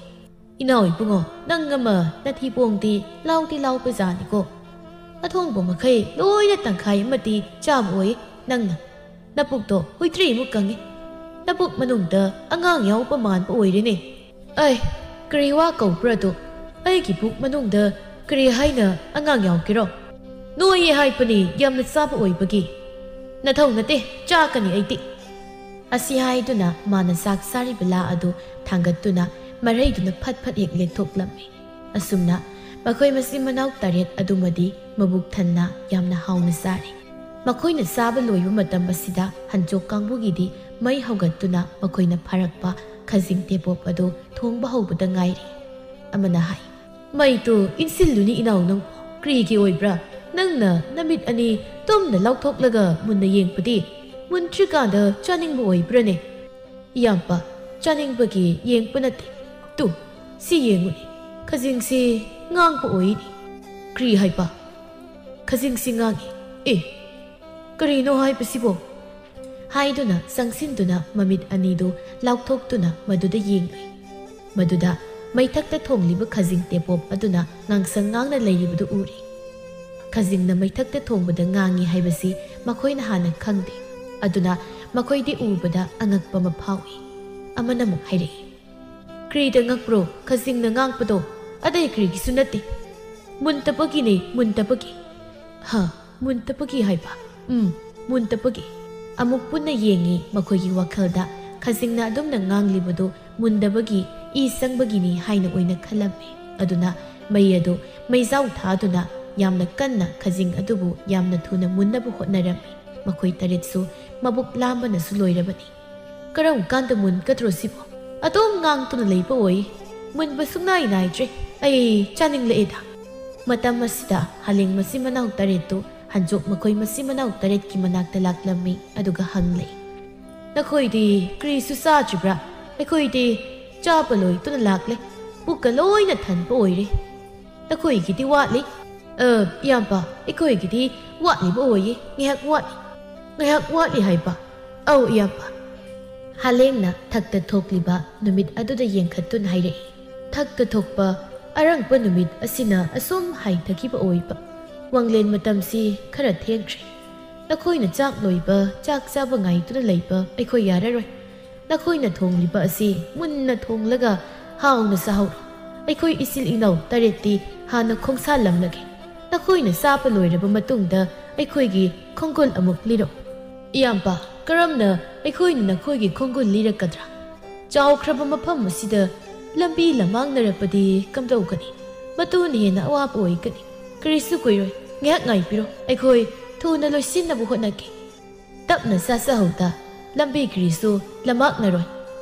ꯏꯅꯥꯎ ꯏꯕꯨꯡꯉꯣ, ꯅꯪ ꯑꯃ ꯅꯊꯤꯕꯣꯡꯗꯤ ꯂꯥꯎꯗꯤ ꯂꯥꯎꯕꯖꯥꯠꯅꯤꯀꯣ꯫ ꯑꯊꯣꯡꯕ ꯃꯈꯩ ꯂꯣꯏꯅ ꯇꯪꯈꯥꯏ ꯑꯃꯗꯤ ꯆꯥꯕ ꯑꯣꯏꯌꯦ ꯅꯪꯅ꯫ ꯅꯄꯨꯛꯇꯣ ꯍꯨꯏꯇ꯭ꯔꯤꯃꯨꯛ ꯀꯪꯉꯦ꯫ ꯅꯄꯨꯛ ꯃꯅꯨꯡꯗ ꯑꯉꯥꯡ ꯌꯥꯎꯕ ꯃꯥꯟꯕ ꯑꯣꯏꯔꯦꯅꯦ꯫ ꯑꯩ, ꯀꯔꯤ ꯋꯥ ꯀꯧꯕ꯭ꯔꯥ ꯑꯗꯣ? ꯑꯩꯒꯤ ꯄꯨꯛ ꯃꯅꯨꯡꯗ ꯀꯔꯤ ꯍꯥꯏꯅ ꯑꯉꯥꯡ ꯌꯥꯎꯒꯦꯔꯣ? ꯅꯣꯏꯌꯦ ꯍꯥꯏꯕꯅꯤ, ꯌꯥꯝꯅ ꯆꯥꯕ ꯑꯣꯏꯕꯒꯤ꯫ ꯅꯊꯧ ꯅꯠꯇꯦ, ꯆꯥꯀꯅꯤ ꯑꯩꯗꯤ"꯫ ꯑꯁꯤ ꯍꯥꯏꯗꯨꯅ ꯃꯥꯅ ꯆꯥꯛ ꯆꯥꯔꯤꯕ ꯂꯥ ꯑꯗꯨ ꯊꯥꯡꯒꯠꯇꯨꯅ ꯃꯔꯩꯗꯨꯅ ꯐꯠ ꯐꯠ ꯍꯦꯛ ꯂꯦꯛꯊꯣꯛꯂꯝꯃꯤ꯫ ꯑꯁꯨꯝꯅ ꯃꯈꯣꯏ ꯃꯆꯤꯟ ꯃꯅꯥꯎ ꯇꯔꯦꯠ ꯑꯗꯨꯃꯗꯤ ꯃꯕꯨꯛ ꯊꯟꯅ ꯌꯥꯝꯅ ꯍꯥꯎꯅ ꯆꯥꯔꯦ꯫ ꯃꯈꯣꯏꯅ ꯆꯥꯕ ꯂꯣꯏꯕ ꯃꯇꯝ ꯑꯁꯤꯗ ꯍꯟꯆꯣꯛ ꯀꯥꯡꯕꯨꯒꯤꯗꯤ ꯃꯩ ꯍꯧꯒꯠꯇꯨꯅ ꯃꯈꯣꯏꯅ ꯐꯥꯔꯛꯄ ꯈꯖꯤꯡ ꯇꯦꯄꯣꯞ ꯑꯗꯨ ꯊꯣꯡꯕ ꯍꯧꯕꯗ ꯉꯥꯏꯔꯤ꯫ ꯑꯃꯅ ꯍꯥꯏ, "ꯃꯩꯗꯨ ꯏꯟꯁꯤꯜꯂꯨꯅꯤ ꯏꯅꯥꯎ ꯅꯪ꯫ ꯀꯔꯤꯒꯤ ꯑꯣꯏꯕ꯭ꯔꯥ? ꯅꯪꯅ ꯅꯃꯤꯠ ꯑꯅꯤ ꯇꯨꯝꯅ ꯂꯥꯎꯊꯣꯛꯂꯒ ꯃꯨꯟꯅ ꯌꯦꯡꯕꯗꯤ ꯃꯨꯟꯗ꯭ꯔꯤꯀꯥꯟꯗ ꯆꯥꯅꯤꯡꯕ ꯑꯣꯏꯕ꯭ꯔꯥꯅꯦ?" "ꯏꯌꯥꯝꯕ, ꯆꯥꯅꯤꯡꯕꯒꯤ ꯌꯦꯡꯕ ꯅꯠꯇꯦ꯫ ꯇꯨ, ꯁꯤ ꯌꯦꯡꯉꯨꯅꯦ꯫ ꯈꯖꯤꯡꯁꯤ ꯉꯥꯡꯕ ꯑꯣꯏꯅꯤ"꯫ "ꯀ꯭ꯔꯤ ꯍꯥꯏꯕ?" "ꯈꯖꯤꯡꯁꯤ ꯉꯥꯡꯉꯤ꯫ ꯑꯦ, ꯀꯔꯤꯅꯣ ꯍꯥꯏꯕꯁꯤꯕꯣ?" ꯍꯥꯏꯗꯨꯅ ꯆꯪꯁꯤꯟꯗꯨꯅ ꯃꯃꯤꯠ ꯑꯅꯤꯗꯨ ꯂꯥꯎꯊꯣꯛꯇꯨꯅ ꯃꯗꯨꯗ ꯌꯦꯡꯂꯨꯏ꯫ ꯃꯗꯨꯗ ꯃꯩꯊꯛꯇ ꯊꯣꯡꯂꯤꯕ ꯈꯖꯤꯡ ꯇꯦꯄꯣꯞ ꯑꯗꯨꯅ ꯉꯥꯡꯁꯪ ꯉꯥꯡꯅ ꯂꯩꯔꯤꯕꯗꯨ ꯎꯔꯦ꯫ ꯈꯖꯤꯡꯅ ꯃꯩꯊꯛꯇ ꯊꯣꯡꯕꯗ ꯉꯥꯡꯉꯤ ꯍꯥꯏꯕꯁꯤ ꯃꯈꯣꯏꯅ ꯍꯥꯟꯅ ꯈꯪꯗꯦ꯫ ꯑꯗꯨꯅ ꯃꯈꯣꯏꯗꯤ ꯎꯕꯗ ꯑꯉꯛꯄ ꯑꯃ ꯐꯥꯎꯏ꯫ ꯑꯃꯅ ꯑꯃꯨꯛ ꯍꯥꯏꯔꯛꯏ, "ꯀ꯭ꯔꯤꯗ ꯉꯛꯄ꯭ꯔꯣ ꯈꯖꯤꯡꯅ ꯉꯥꯡꯕꯗꯣ? ꯑꯇꯩ ꯀ꯭ꯔꯤꯒꯤꯁꯨ ꯅꯠꯇꯦ꯫ ꯃꯨꯟꯇꯕꯒꯤꯅꯦ, ꯃꯨꯟꯇꯕꯒꯤ"꯫ "ꯍ, ꯃꯨꯟꯇꯕꯒꯤ ꯍꯥꯏꯕ? ꯎꯝ, ꯃꯨꯟꯇꯕꯒꯤ"꯫ ꯑꯃꯨꯛ ꯄꯨꯟꯅ ꯌꯦꯡꯉꯤ꯫ ꯃꯈꯣꯏꯒꯤ ꯋꯥꯈꯜꯗ ꯈꯖꯤꯡꯅ ꯑꯗꯨꯝꯅ ꯉꯥꯡꯂꯤꯕꯗꯨ ꯃꯨꯟꯗꯕꯒꯤ, ꯏ ꯆꯪꯕꯒꯤꯅꯤ ꯍꯥꯏꯅ ꯑꯣꯏꯅ ꯈꯜꯂꯝꯃꯤ꯫ ꯑꯗꯨꯅ ꯃꯩ ꯑꯗꯨ ꯃꯩꯖꯥꯎ ꯊꯥꯗꯨꯅ ꯌꯥꯝꯅ ꯀꯟꯅ ꯈꯖꯤꯡ ꯑꯗꯨꯕꯨ ꯌꯥꯝꯅ ꯊꯨꯅ ꯃꯨꯟꯅꯕ ꯍꯣꯠꯅꯔꯝꯃꯤ꯫ ꯃꯈꯣꯏ ꯇꯔꯦꯠꯁꯨ ꯃꯕꯨꯛ ꯂꯥꯝꯕꯅꯁꯨ ꯂꯣꯏꯔꯕꯅꯤ꯫ "ꯀꯔꯝ ꯀꯥꯟꯗ ꯃꯨꯟꯒꯗ꯭ꯔꯣ ꯁꯤꯕꯣ? ꯑꯗꯨꯝ ꯉꯥꯡꯗꯨꯅ ꯂꯩꯕ ꯑꯣꯏ꯫ ꯃꯨꯟꯕ ꯁꯨꯡꯅꯥꯏ ꯅꯥꯏꯗ꯭ꯔꯦ꯫ ꯑꯩ ꯆꯥꯅꯤꯡꯂꯛꯑꯦꯗ꯫" ꯃꯇꯝ ꯑꯁꯤꯗ ꯍꯂꯦꯡ ꯃꯆꯤꯟ ꯃꯅꯥꯎ ꯇꯔꯦꯠꯇꯨ ꯍꯟꯖꯣꯛ ꯃꯈꯣꯏ ꯃꯆꯤꯟ ꯃꯅꯥꯎ ꯇꯔꯦꯠꯀꯤ ꯃꯅꯥꯛꯇ ꯂꯥꯛꯂꯝꯃꯤ, ꯑꯗꯨꯒ ꯍꯪꯂꯛꯏ, "ꯅꯈꯣꯏꯗꯤ ꯀꯔꯤꯁꯨ ꯆꯥꯗ꯭ꯔꯤꯕ꯭ꯔꯥ? ꯑꯩꯈꯣꯏꯗꯤ ꯆꯥꯕ ꯂꯣꯏꯗꯨꯅ ꯂꯥꯛꯂꯦ꯫ ꯄꯨꯛꯀ ꯂꯣꯏꯅ ꯊꯟꯕ ꯑꯣꯏꯔꯦ꯫ ꯅꯈꯣꯏꯒꯤꯗꯤ ꯋꯥꯠꯂꯤ?" "ꯑ, ꯏꯌꯥꯝꯕ, ꯑꯩꯈꯣꯏꯒꯤꯗꯤ ꯋꯥꯠꯂꯤꯕ ꯑꯣꯏꯌꯦ꯫ ꯉꯥꯏꯍꯥꯛ ꯋꯥꯠꯂꯤ꯫" "ꯉꯥꯏꯍꯥꯛ ꯋꯥꯠꯂꯤ ꯍꯥꯏꯕ?" "ꯑꯧ, ꯏꯌꯥꯝꯕ꯫" ꯍꯂꯦꯡꯅ ꯊꯛꯇ ꯊꯣꯛꯂꯤꯕ ꯅꯨꯃꯤꯠ ꯑꯗꯨꯗ ꯌꯦꯡꯈꯠꯇꯨꯅ ꯍꯥꯏꯔꯛꯏ꯫ ꯊꯛꯇ ꯊꯣꯛꯄ ꯑꯔꯪꯕ ꯅꯨꯃꯤꯠ ꯑꯁꯤꯅ ꯑꯁꯨꯝ ꯍꯥꯏꯊꯈꯤꯕ ꯑꯣꯏꯕ꯫ "ꯋꯥꯡꯂꯦꯟ ꯃꯇꯝꯁꯤ ꯈꯔ ꯊꯦꯡꯈ꯭ꯔꯦ꯫ ꯅꯈꯣꯏꯅ ꯆꯥꯛ ꯂꯣꯏꯕ, ꯆꯥꯛ ꯆꯥꯕ ꯉꯥꯏꯗꯨꯅ ꯂꯩꯕ ꯑꯩꯈꯣꯏ ꯌꯥꯔꯔꯣꯏ꯫ ꯅꯈꯣꯏꯅ ꯊꯣꯡꯂꯤꯕ ꯑꯁꯤ ꯃꯨꯟꯅ ꯊꯣꯡꯂꯒ ꯍꯥꯎꯅ ꯆꯥꯍꯧꯔꯣ꯫ ꯑꯩꯈꯣꯏ ꯏꯆꯤꯜ ꯏꯅꯥꯎ ꯇꯔꯦꯠꯇꯤ ꯍꯥꯟꯅ ꯈꯣꯡꯁꯥꯜꯂꯝꯂꯒꯦ꯫ ꯅꯈꯣꯏꯅ ꯆꯥꯕ ꯂꯣꯏꯔꯕ ꯃꯇꯨꯡꯗ ꯑꯩꯈꯣꯏꯒꯤ ꯈꯣꯡꯒꯨꯜ ꯑꯃꯨꯛ ꯂꯤꯔꯛꯎ꯫" "ꯏꯌꯥꯝꯕ, ꯀꯔꯝꯅ ꯑꯩꯈꯣꯏꯅ ꯅꯈꯣꯏꯒꯤ ꯈꯣꯡꯒꯨꯜ ꯂꯤꯔꯛꯀꯗ꯭ꯔꯥ? ꯆꯥꯎꯈ꯭ꯔꯕ ꯃꯐꯝ ꯑꯁꯤꯗ ꯂꯝꯕꯤ ꯂꯝꯃꯥꯡꯅꯔꯛꯄꯗꯤ ꯀꯝꯗꯧꯒꯅꯤ? ꯃꯗꯨꯅ ꯍꯦꯟꯅ ꯑꯋꯥꯕ ꯑꯣꯏꯒꯅꯤ꯫ ꯀꯔꯤꯁꯨ ꯀꯨꯏꯔꯣꯏ, ꯉꯥꯏꯍꯥꯛ ꯉꯥꯏꯕꯤꯔꯣ, ꯑꯩꯈꯣꯏ ꯊꯨꯅ ꯂꯣꯏꯁꯤꯟꯅꯕ ꯍꯣꯠꯅꯒꯦ꯫" "ꯇꯞꯅ ꯆꯥꯖꯍꯧꯗ, ꯂꯝꯕꯤ ꯀꯔꯤꯁꯨ ꯂꯝꯃꯥꯡꯅꯔꯣꯏ꯫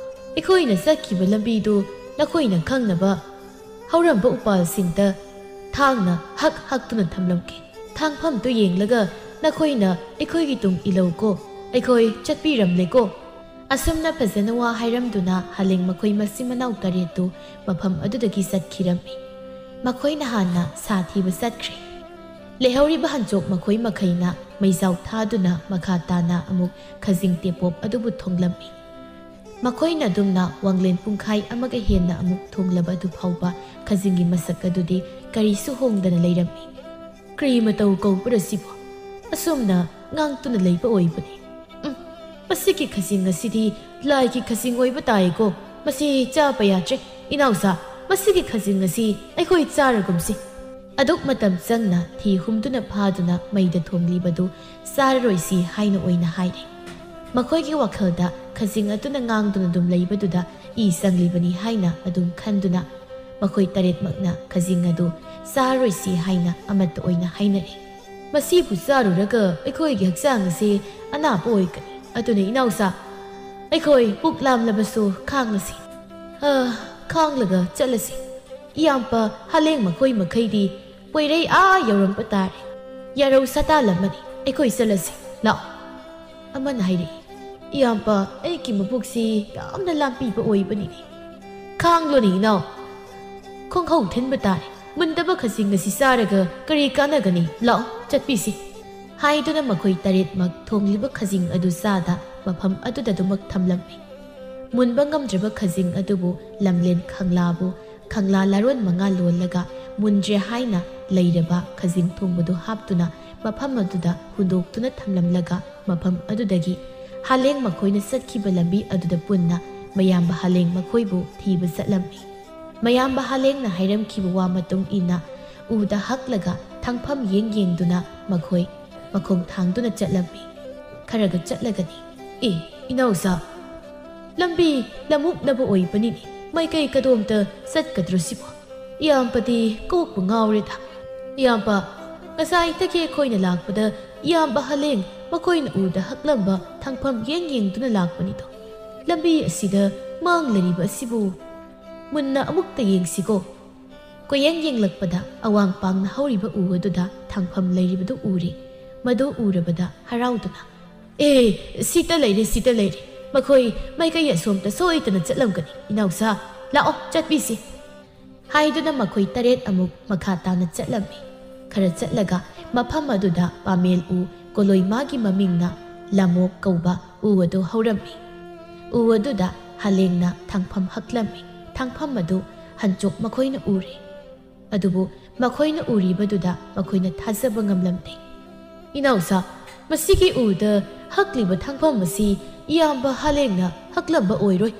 ꯑꯩꯈꯣꯏꯅ ꯆꯠꯈꯤꯕ ꯂꯝꯕꯤꯗꯨ ꯅꯈꯣꯏꯅ ꯈꯪꯅꯕ ꯍꯧꯔꯝꯕ ꯎꯄꯥꯜꯁꯤꯡꯗ ꯊꯥꯡꯅ ꯍꯛ ꯍꯛꯇꯨꯅ ꯊꯝꯂꯝꯒꯦ꯫ ꯊꯥꯡꯐꯝꯗꯨ ꯌꯦꯡꯂꯒ ꯅꯈꯣꯏꯅ ꯑꯩꯈꯣꯏꯒꯤ ꯇꯨꯡ ꯏꯜꯂꯧꯀꯣ꯫ ꯑꯩꯈꯣꯏ ꯆꯠꯄꯤꯔꯝꯂꯦꯀꯣ꯫" ꯑꯁꯨꯝꯅ ꯐꯖꯅ ꯋꯥ ꯍꯥꯏꯔꯝꯗꯨꯅ ꯍꯂꯦꯡ ꯃꯈꯣꯏ ꯃꯆꯤꯟ ꯃꯅꯥꯎ ꯇꯔꯦꯠꯇꯨ ꯃꯐꯝ ꯑꯗꯨꯗꯒꯤ ꯆꯠꯈꯤꯔꯝꯃꯤ꯫ ꯃꯈꯣꯏꯅ ꯍꯥꯟꯅ ꯁꯥ ꯊꯤꯕ ꯆꯠꯈ꯭ꯔꯦ꯫ ꯂꯩꯍꯧꯔꯤꯕ ꯍꯟꯆꯣꯛ ꯃꯈꯣꯏ ꯃꯈꯩꯅ ꯃꯩꯖꯥꯎ ꯊꯥꯗꯨꯅ ꯃꯈꯥ ꯇꯥꯅ ꯑꯃꯨꯛ ꯈꯖꯤꯡ ꯇꯦꯄꯣꯞ ꯑꯗꯨꯕꯨ ꯊꯣꯡꯂꯝꯃꯤ꯫ ꯃꯈꯣꯏꯅ ꯑꯗꯨꯝꯅ ꯋꯥꯡꯂꯦꯟ ꯄꯨꯡꯈꯥꯏ ꯑꯃꯒ ꯍꯦꯟꯅ ꯑꯃꯨꯛ ꯊꯣꯡꯂꯕ ꯑꯗꯨ ꯐꯥꯎꯕ ꯈꯖꯤꯡꯒꯤ ꯃꯁꯛ ꯑꯗꯨꯗꯤ ꯀꯔꯤꯁꯨ ꯍꯣꯡꯗꯅ ꯂꯩꯔꯝꯃꯤ꯫ "ꯀꯔꯤ ꯃꯇꯧ ꯀꯧꯕ꯭ꯔꯥ ꯁꯤꯕꯣ? ꯑꯁꯨꯝꯅ ꯉꯥꯡꯇꯨꯅ ꯂꯩꯕ ꯑꯣꯏꯕꯅꯤ꯫ ꯎꯝ, ꯃꯁꯤꯒꯤ ꯈꯖꯤꯡ ꯑꯁꯤꯗꯤ ꯂꯥꯏꯒꯤ ꯈꯖꯤꯡ ꯑꯣꯏꯕ ꯇꯥꯏꯀꯣ꯫ ꯃꯁꯤ ꯆꯥꯕ ꯌꯥꯗ꯭ꯔꯦ꯫ ꯏꯅꯥꯎꯁꯥ, ꯃꯁꯤꯒꯤ ꯈꯖꯤꯡ ꯑꯁꯤ ꯑꯩꯈꯣꯏ ꯆꯥꯔꯒꯨꯝꯁꯤ꯫" ꯑꯗꯨꯛ ꯃꯇꯝ ꯆꯪꯅ ꯊꯤ ꯍꯨꯝꯗꯨꯅ ꯐꯥꯗꯨꯅ ꯃꯩꯗ ꯊꯣꯡꯂꯤꯕꯗꯨ ꯆꯥꯔꯔꯣꯏꯁꯤ ꯍꯥꯏꯅ ꯑꯣꯏꯅ ꯍꯥꯏꯔꯦ꯫ ꯃꯈꯣꯏꯒꯤ ꯋꯥꯈꯜꯗ ꯈꯖꯤꯡ ꯑꯗꯨꯅ ꯉꯥꯡꯗꯨꯅ ꯑꯗꯨꯝ ꯂꯩꯕꯗꯨꯗ ꯏ ꯆꯪꯂꯤꯕꯅꯤ ꯍꯥꯏꯅ ꯑꯗꯨꯝ ꯈꯟꯗꯨꯅ ꯃꯈꯣꯏ ꯇꯔꯦꯠꯃꯛꯅ ꯈꯖꯤꯡ ꯑꯗꯨ ꯆꯥꯔꯣꯏꯁꯤ ꯍꯥꯏꯅ ꯑꯃꯠꯇ ꯑꯣꯏꯅ ꯍꯥꯏꯅꯔꯦ꯫ "ꯃꯁꯤꯕꯨ ꯆꯥꯔꯨꯔꯒ ꯑꯩꯈꯣꯏꯒꯤ ꯍꯛꯆꯥꯡ ꯑꯁꯤ ꯑꯅꯥꯕ ꯑꯣꯏꯒꯅꯤ꯫ ꯑꯗꯨꯅ ꯏꯅꯥꯎꯆꯥ, ꯑꯩꯈꯣꯏ ꯄꯨꯛ ꯂꯥꯝꯂꯕꯁꯨ ꯈꯥꯡꯂꯁꯤ꯫ ꯑ, ꯈꯥꯡꯂꯒ ꯆꯠꯂꯁꯤ꯫ ꯏꯌꯥꯝꯕ ꯍꯂꯦꯡ ꯃꯈꯣꯏ ꯃꯈꯩꯗꯤ ꯄꯣꯏꯔꯩ ꯑꯥ ꯌꯧꯔꯝꯕ ꯇꯥꯔꯦ꯫ ꯌꯥꯔꯧ ꯁꯇꯥꯜꯂꯝꯃꯅꯤ꯫ ꯑꯩꯈꯣꯏ ꯆꯠꯂꯁꯤ꯫ ꯂꯥꯛꯑꯣ꯫" ꯑꯃꯅ ꯍꯥꯏꯔꯛꯏ, "ꯏꯌꯥꯝꯕ, ꯑꯩꯒꯤ ꯃꯕꯨꯛꯁꯤ ꯌꯥꯝꯅ ꯂꯥꯝꯕꯤꯕ ꯑꯣꯏꯕꯅꯤꯅꯦ꯫" "ꯈꯥꯡꯂꯣꯅꯦ ꯏꯅꯥꯎ꯫ ꯈꯣꯡꯍꯧ ꯊꯤꯟꯕ ꯇꯥꯔꯦ꯫ ꯃꯨꯟꯗꯕ ꯈꯖꯤꯡ ꯑꯁꯤ ꯆꯥꯔꯒ ꯀꯔꯤ ꯀꯥꯟꯅꯒꯅꯤ? ꯂꯥꯛꯑꯣ, ꯆꯠꯄꯤꯁꯤ꯫" ꯍꯥꯏꯗꯨꯅ ꯃꯈꯣꯏ ꯇꯔꯦꯠꯃꯛ ꯊꯣꯡꯂꯤꯕ ꯈꯖꯤꯡ ꯑꯗꯨ ꯆꯥꯗ ꯃꯐꯝ ꯑꯗꯨꯗ ꯑꯗꯨꯃꯛ ꯊꯝꯂꯝꯃꯤ꯫ ꯃꯨꯟꯕ ꯉꯝꯗ꯭ꯔꯕ ꯈꯖꯤꯡ ꯑꯗꯨꯕꯨ ꯂꯝꯂꯦꯟ ꯈꯪꯂꯥꯕꯨ ꯈꯪꯂꯥ ꯂꯥꯔꯣꯟ ꯃꯉꯥ ꯂꯣꯜꯂꯒ ꯃꯨꯟꯗ꯭ꯔꯦ ꯍꯥꯏꯅ ꯂꯩꯔꯕ ꯈꯖꯤꯡ ꯊꯣꯡꯕꯗꯨ ꯍꯥꯞꯇꯨꯅ ꯃꯐꯝ ꯑꯗꯨꯗ ꯍꯨꯟꯗꯣꯛꯇꯨꯅ ꯊꯝꯂꯝꯂꯒ ꯃꯐꯝ ꯑꯗꯨꯗꯒꯤ ꯍꯂꯦꯡ ꯃꯈꯣꯏꯅ ꯆꯠꯈꯤꯕ ꯂꯝꯕꯤ ꯑꯗꯨꯗ ꯄꯨꯟꯅ ꯃꯌꯥꯝꯕ ꯍꯂꯦꯡ ꯃꯈꯣꯏꯕꯨ ꯊꯤꯕ ꯆꯠꯂꯝꯃꯤ꯫ ꯃꯌꯥꯝꯕ ꯍꯂꯦꯡꯅ ꯍꯥꯏꯔꯝꯈꯤꯕ ꯋꯥ ꯃꯇꯨꯡ ꯏꯟꯅ ꯎꯗ ꯍꯛꯂꯒ ꯊꯥꯡꯐꯝ ꯌꯦꯡ ꯌꯦꯡꯗꯨꯅ ꯃꯈꯣꯏ ꯃꯈꯣꯡ ꯊꯥꯡꯗꯨꯅ ꯆꯠꯂꯝꯃꯤ꯫ ꯈꯔꯒ ꯆꯠꯂꯒꯗꯤ, "ꯑꯦ, ꯏꯅꯥꯎꯆꯥ, ꯂꯝꯕꯤ ꯂꯝꯃꯨꯛꯅꯕ ꯑꯣꯏꯕꯅꯤꯅꯦ꯫ ꯃꯥꯏꯀꯩ ꯀꯗꯣꯝꯇ ꯆꯠꯀꯗ꯭ꯔꯣ ꯁꯤꯕꯣ? ꯏꯌꯥꯝꯕꯗꯤ ꯀꯣꯛꯄꯨ ꯉꯥꯎꯔꯦꯗ꯫ ꯏꯌꯥꯝꯕ, ꯉꯁꯥꯏꯗꯒꯤ ꯑꯩꯈꯣꯏꯅ ꯂꯥꯛꯄꯗ ꯏꯌꯥꯝꯕ ꯍꯂꯦꯡ ꯃꯈꯣꯏꯅ ꯎꯗ ꯍꯛꯂꯝꯕ ꯊꯥꯡꯐꯝ ꯌꯦꯡ ꯌꯦꯡꯗꯨꯅ ꯂꯥꯛꯄꯅꯤꯗꯣ꯫ ꯂꯝꯕꯤ ꯑꯁꯤꯗ ꯃꯥꯡꯂꯔꯤꯕ ꯑꯁꯤꯕꯨ ꯃꯨꯟꯅ ꯑꯃꯨꯛꯇ ꯌꯦꯡꯁꯤꯀꯣ꯫" ꯀꯣꯌꯦꯡ ꯌꯦꯡꯂꯛꯄꯗ ꯑꯋꯥꯡ ꯄꯥꯡꯅ ꯍꯧꯔꯤꯕ ꯎ ꯑꯗꯨꯗ ꯊꯥꯡꯐꯝ ꯂꯩꯔꯤꯕꯗꯨ ꯎꯔꯦ꯫ ꯃꯗꯨ ꯎꯔꯕꯗ ꯍꯔꯥꯎꯗꯨꯅ, "ꯑꯦ, ꯁꯤꯇ ꯂꯩꯔꯦ, ꯁꯤꯇ ꯂꯩꯔꯦ꯫ ꯃꯈꯣꯏ ꯃꯥꯏꯀꯩ ꯑꯁꯣꯝꯗ ꯁꯣꯏꯗꯅ ꯆꯠꯂꯝꯒꯅꯤ꯫ ꯏꯅꯥꯎꯁꯥ, ꯂꯥꯛꯑꯣ, ꯆꯠꯄꯤꯁꯤ꯫" ꯍꯥꯏꯗꯨꯅ ꯃꯈꯣꯏ ꯇꯔꯦꯠ ꯑꯃꯨꯛ ꯃꯈꯥ ꯇꯥꯅ ꯆꯠꯂꯝꯃꯤ꯫ ꯈꯔ ꯆꯠꯂꯒ ꯃꯐꯝ ꯑꯗꯨꯗ ꯄꯥꯃꯦꯜ ꯎ ꯀꯣꯂꯣꯏꯃꯥꯒꯤ ꯃꯃꯤꯡꯅ ꯂꯥꯃꯣꯛ ꯀꯧꯕ ꯎ ꯑꯗꯨ ꯍꯧꯔꯝꯃꯤ꯫ ꯎ ꯑꯗꯨꯗ ꯍꯂꯦꯡꯅ ꯊꯥꯡꯐꯝ ꯍꯛꯂꯝꯃꯤ꯫ ꯊꯥꯡꯐꯝ ꯑꯗꯨ ꯍꯟꯆꯣꯛ ꯃꯈꯣꯏꯅ ꯎꯔꯦ꯫ ꯑꯗꯨꯕꯨ ꯃꯈꯣꯏꯅ ꯎꯔꯤꯕꯗꯨꯗ ꯃꯈꯣꯏꯅ ꯊꯥꯖꯕ ꯉꯝꯂꯝꯗꯦ꯫ "ꯏꯅꯥꯎꯁꯥ, ꯃꯁꯤꯒꯤ ꯎꯗ ꯍꯛꯂꯤꯕ ꯊꯥꯡꯐꯝ ꯑꯁꯤ ꯏꯌꯥꯝꯕ ꯍꯂꯦꯡꯅ ꯍꯛꯂꯝꯕ ꯑꯣꯏꯔꯣꯏ꯫"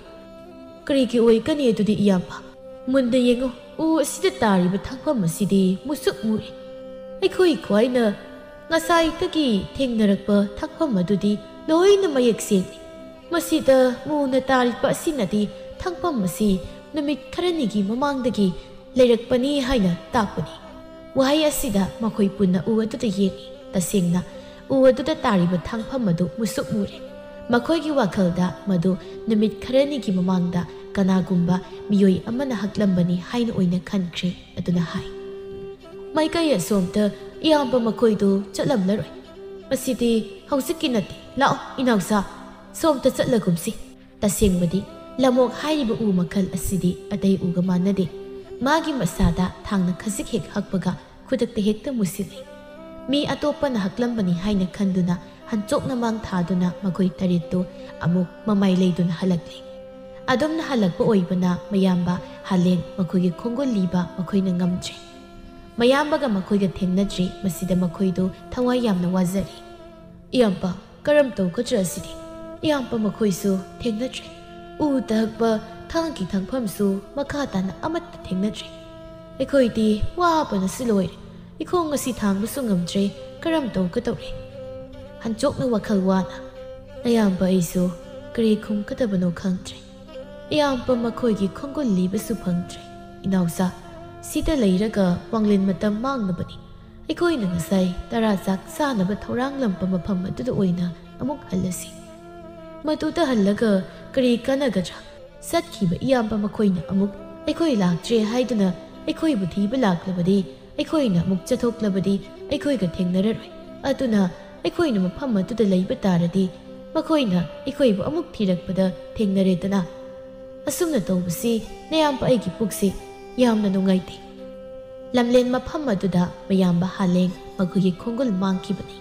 "ꯀꯔꯤꯒꯤ ꯑꯣꯏꯒꯅꯤ ꯑꯗꯨꯗꯤ ꯏꯌꯥꯝꯕ? ꯃꯨꯟꯅ ꯌꯦꯡꯉꯨ, ꯎ ꯑꯁꯤꯗ ꯇꯥꯔꯤꯕ ꯊꯥꯡꯐꯝ ꯑꯁꯤꯗꯤ ꯃꯨꯁꯨꯛ ꯃꯨꯔꯦ꯫ ꯑꯩꯈꯣꯏ ꯈ꯭ꯋꯥꯏꯅ ꯉꯁꯥꯏꯗꯒꯤ ꯊꯦꯡꯅꯔꯛꯄ ꯊꯥꯡꯐꯝ ꯑꯗꯨꯗꯤ ꯂꯣꯏꯅ ꯃꯌꯦꯛ ꯁꯦꯡꯏ꯫ ꯃꯁꯤꯗ ꯃꯨꯅ ꯇꯥꯔꯤꯕ ꯑꯁꯤꯅꯗꯤ ꯊꯥꯡꯐꯝ ꯑꯁꯤ ꯅꯨꯃꯤꯠ ꯈꯔꯅꯤꯒꯤ ꯃꯃꯥꯡꯗꯒꯤ ꯂꯩꯔꯛꯄꯅꯤ ꯍꯥꯏꯅ ꯇꯥꯛꯄꯅꯤ꯫ ꯋꯥꯍꯩ ꯑꯁꯤꯗ ꯃꯈꯣꯏ ꯄꯨꯟꯅ ꯎ ꯑꯗꯨꯗ ꯌꯦꯡꯏ꯫ ꯇꯁꯦꯡꯅ ꯎ ꯑꯗꯨꯗ ꯇꯥꯔꯤꯕ ꯊꯥꯡꯐꯝ ꯑꯗꯨ ꯃꯨꯁꯨꯛ ꯃꯨꯔꯦ꯫ ꯃꯈꯣꯏꯒꯤ ꯋꯥꯈꯜꯗ ꯃꯗꯨ ꯅꯨꯃꯤꯠ ꯈꯔꯅꯤꯒꯤ ꯃꯃꯥꯡꯗ ꯀꯅꯥꯒꯨꯝꯕ ꯃꯤꯑꯣꯏ ꯑꯃꯅ ꯍꯛꯂꯝꯕꯅꯤ ꯍꯥꯏꯅ ꯑꯣꯏꯅ ꯈꯟꯈ꯭ꯔꯦ꯫ ꯑꯗꯨꯅ ꯍꯥꯏ, "ꯃꯥꯏꯀꯩ ꯑꯁꯣꯝꯗ ꯏꯌꯥꯝꯕ ꯃꯈꯣꯏꯗꯨ ꯆꯠꯂꯝꯂꯔꯣꯏ꯫ ꯃꯁꯤꯗꯤ ꯍꯧꯖꯤꯛꯀꯤ ꯅꯠꯇꯦ꯫ ꯂꯥꯛꯑꯣ ꯏꯅꯥꯎꯆꯥ, ꯁꯣꯝꯗ ꯆꯠꯂꯒꯨꯝꯁꯤ꯫" ꯇꯁꯦꯡꯕꯗꯤ ꯂꯝꯑꯣꯛ ꯍꯥꯏꯔꯤꯕ ꯎ ꯃꯈꯜ ꯑꯁꯤꯗꯤ ꯑꯇꯩ ꯎꯒ ꯃꯥꯟꯅꯗꯦ꯫ ꯃꯥꯒꯤ ꯃꯁꯥꯗ ꯊꯥꯡꯅ ꯈꯖꯤꯛ ꯍꯦꯛ ꯍꯛꯄꯒ ꯈꯨꯗꯛꯇ ꯍꯦꯛꯇ ꯃꯨꯁꯤꯜꯂꯤ꯫ ꯃꯤ ꯑꯇꯣꯞꯄꯅ ꯍꯛꯂꯝꯕꯅꯤ ꯍꯥꯏꯅ ꯈꯟꯗꯨꯅ ꯍꯟꯆꯣꯛꯅ ꯃꯥꯡ ꯊꯥꯗꯨꯅ ꯃꯈꯣꯏ ꯇꯔꯦꯠꯇꯨ ꯑꯃꯨꯛ ꯃꯃꯥꯏ ꯂꯩꯗꯨꯅ ꯍꯜꯂꯛꯂꯤ꯫ ꯑꯗꯨꯝꯅ ꯍꯜꯂꯛꯄ ꯑꯣꯏꯕꯅ ꯃꯌꯥꯝꯕ ꯍꯥꯂꯦꯟ ꯃꯈꯣꯏꯒꯤ ꯈꯣꯡꯒꯨꯜ ꯂꯤꯕ ꯃꯈꯣꯏꯅ ꯉꯝꯗ꯭ꯔꯦ꯫ ꯃꯌꯥꯝꯕꯒ ꯃꯈꯣꯏꯒ ꯊꯦꯡꯅꯗ꯭ꯔꯤ꯫ ꯃꯁꯤꯗ ꯃꯈꯣꯏꯗꯨ ꯊꯋꯥꯏ ꯌꯥꯝꯅ ꯋꯥꯖꯔꯤ꯫ "ꯏꯌꯥꯝꯕ, ꯀꯔꯝ ꯇꯧꯒꯗ꯭ꯔꯥ ꯑꯁꯤꯗꯤ? ꯏꯌꯥꯝꯕ ꯃꯈꯣꯏꯁꯨ ꯊꯦꯡꯅꯗ꯭ꯔꯦ꯫ ꯎ ꯇꯍꯛꯄ ꯊꯥꯡꯒꯤ ꯊꯥꯡꯐꯝꯁꯨ ꯃꯈꯥ ꯇꯥꯅ ꯑꯃꯠꯇ ꯊꯦꯡꯅꯗ꯭ꯔꯦ꯫ ꯑꯩꯈꯣꯏꯗꯤ ꯋꯥꯕꯅꯁꯨ ꯂꯣꯏꯔꯦ꯫ ꯏꯈꯣꯡ ꯑꯁꯤ ꯊꯥꯡꯕꯁꯨ ꯉꯝꯗ꯭ꯔꯦ꯫ ꯀꯔꯝ ꯇꯧꯒꯗꯧꯔꯦ?" ꯍꯟꯆꯣꯛꯅ ꯋꯥꯈꯜ ꯋꯥꯅ ꯑꯌꯥꯝꯕ ꯑꯩꯁꯨ ꯀꯔꯤ ꯈꯨꯝꯒꯗꯕꯅꯣ ꯈꯪꯗ꯭ꯔꯦ꯫ ꯏꯌꯥꯝꯕ ꯃꯈꯣꯏꯒꯤ ꯈꯣꯡꯒꯨꯜ ꯂꯤꯕꯁꯨ ꯐꯪꯗ꯭ꯔꯦ꯫ "ꯏꯅꯥꯎꯆꯥ, ꯁꯤꯗ ꯂꯩꯔꯒ ꯋꯥꯡꯂꯦꯟ ꯃꯇꯝ ꯃꯥꯡꯅꯕꯅꯤ꯫ ꯑꯩꯈꯣꯏꯅ ꯉꯁꯥꯏ ꯇꯔꯥ ꯆꯥꯛ ꯆꯥꯅꯕ ꯊꯧꯔꯥꯡꯂꯝꯕ ꯃꯐꯝ ꯑꯗꯨꯗ ꯑꯣꯏꯅ ꯑꯃꯨꯛ ꯍꯜꯂꯁꯤ꯫ ꯃꯗꯨꯗ ꯍꯜꯂꯒ ꯀꯔꯤ ꯀꯥꯟꯅꯒꯗ꯭ꯔꯥ? ꯆꯠꯈꯤꯕ ꯏꯌꯥꯝꯕ ꯃꯈꯣꯏꯅ ꯑꯃꯨꯛ ꯑꯩꯈꯣꯏ ꯂꯥꯛꯇ꯭ꯔꯦ ꯍꯥꯏꯗꯨꯅ ꯑꯩꯈꯣꯏꯕꯨ ꯊꯤꯕ ꯂꯥꯛꯂꯕꯗꯤ, ꯑꯩꯈꯣꯏꯅ ꯑꯃꯨꯛ ꯆꯠꯊꯣꯛꯂꯕꯗꯤ ꯑꯩꯈꯣꯏꯒ ꯊꯦꯡꯅꯔꯔꯣꯏ꯫ ꯑꯗꯨꯅ ꯑꯩꯈꯣꯏꯅ ꯃꯐꯝ ꯑꯗꯨꯗ ꯂꯩꯕ ꯇꯥꯔꯗꯤ ꯃꯈꯣꯏꯅ ꯑꯩꯈꯣꯏꯕꯨ ꯑꯃꯨꯛ ꯊꯤꯔꯛꯄꯗ ꯊꯦꯡꯅꯔꯦꯗꯅ꯫ ꯑꯁꯨꯝꯅ ꯇꯧꯕꯁꯤ ꯅꯌꯥꯝꯕ ꯑꯩꯒꯤ ꯄꯨꯛꯁꯤ ꯌꯥꯝꯅ ꯅꯨꯡꯉꯥꯏꯇꯦ꯫" ꯂꯝꯂꯦꯟ ꯃꯐꯝ ꯑꯗꯨꯗ ꯃꯌꯥꯝꯕ ꯍꯥꯂꯦꯡ ꯃꯈꯣꯏꯒꯤ ꯈꯣꯡꯒꯨꯜ ꯃꯥꯡꯈꯤꯕꯅꯤ꯫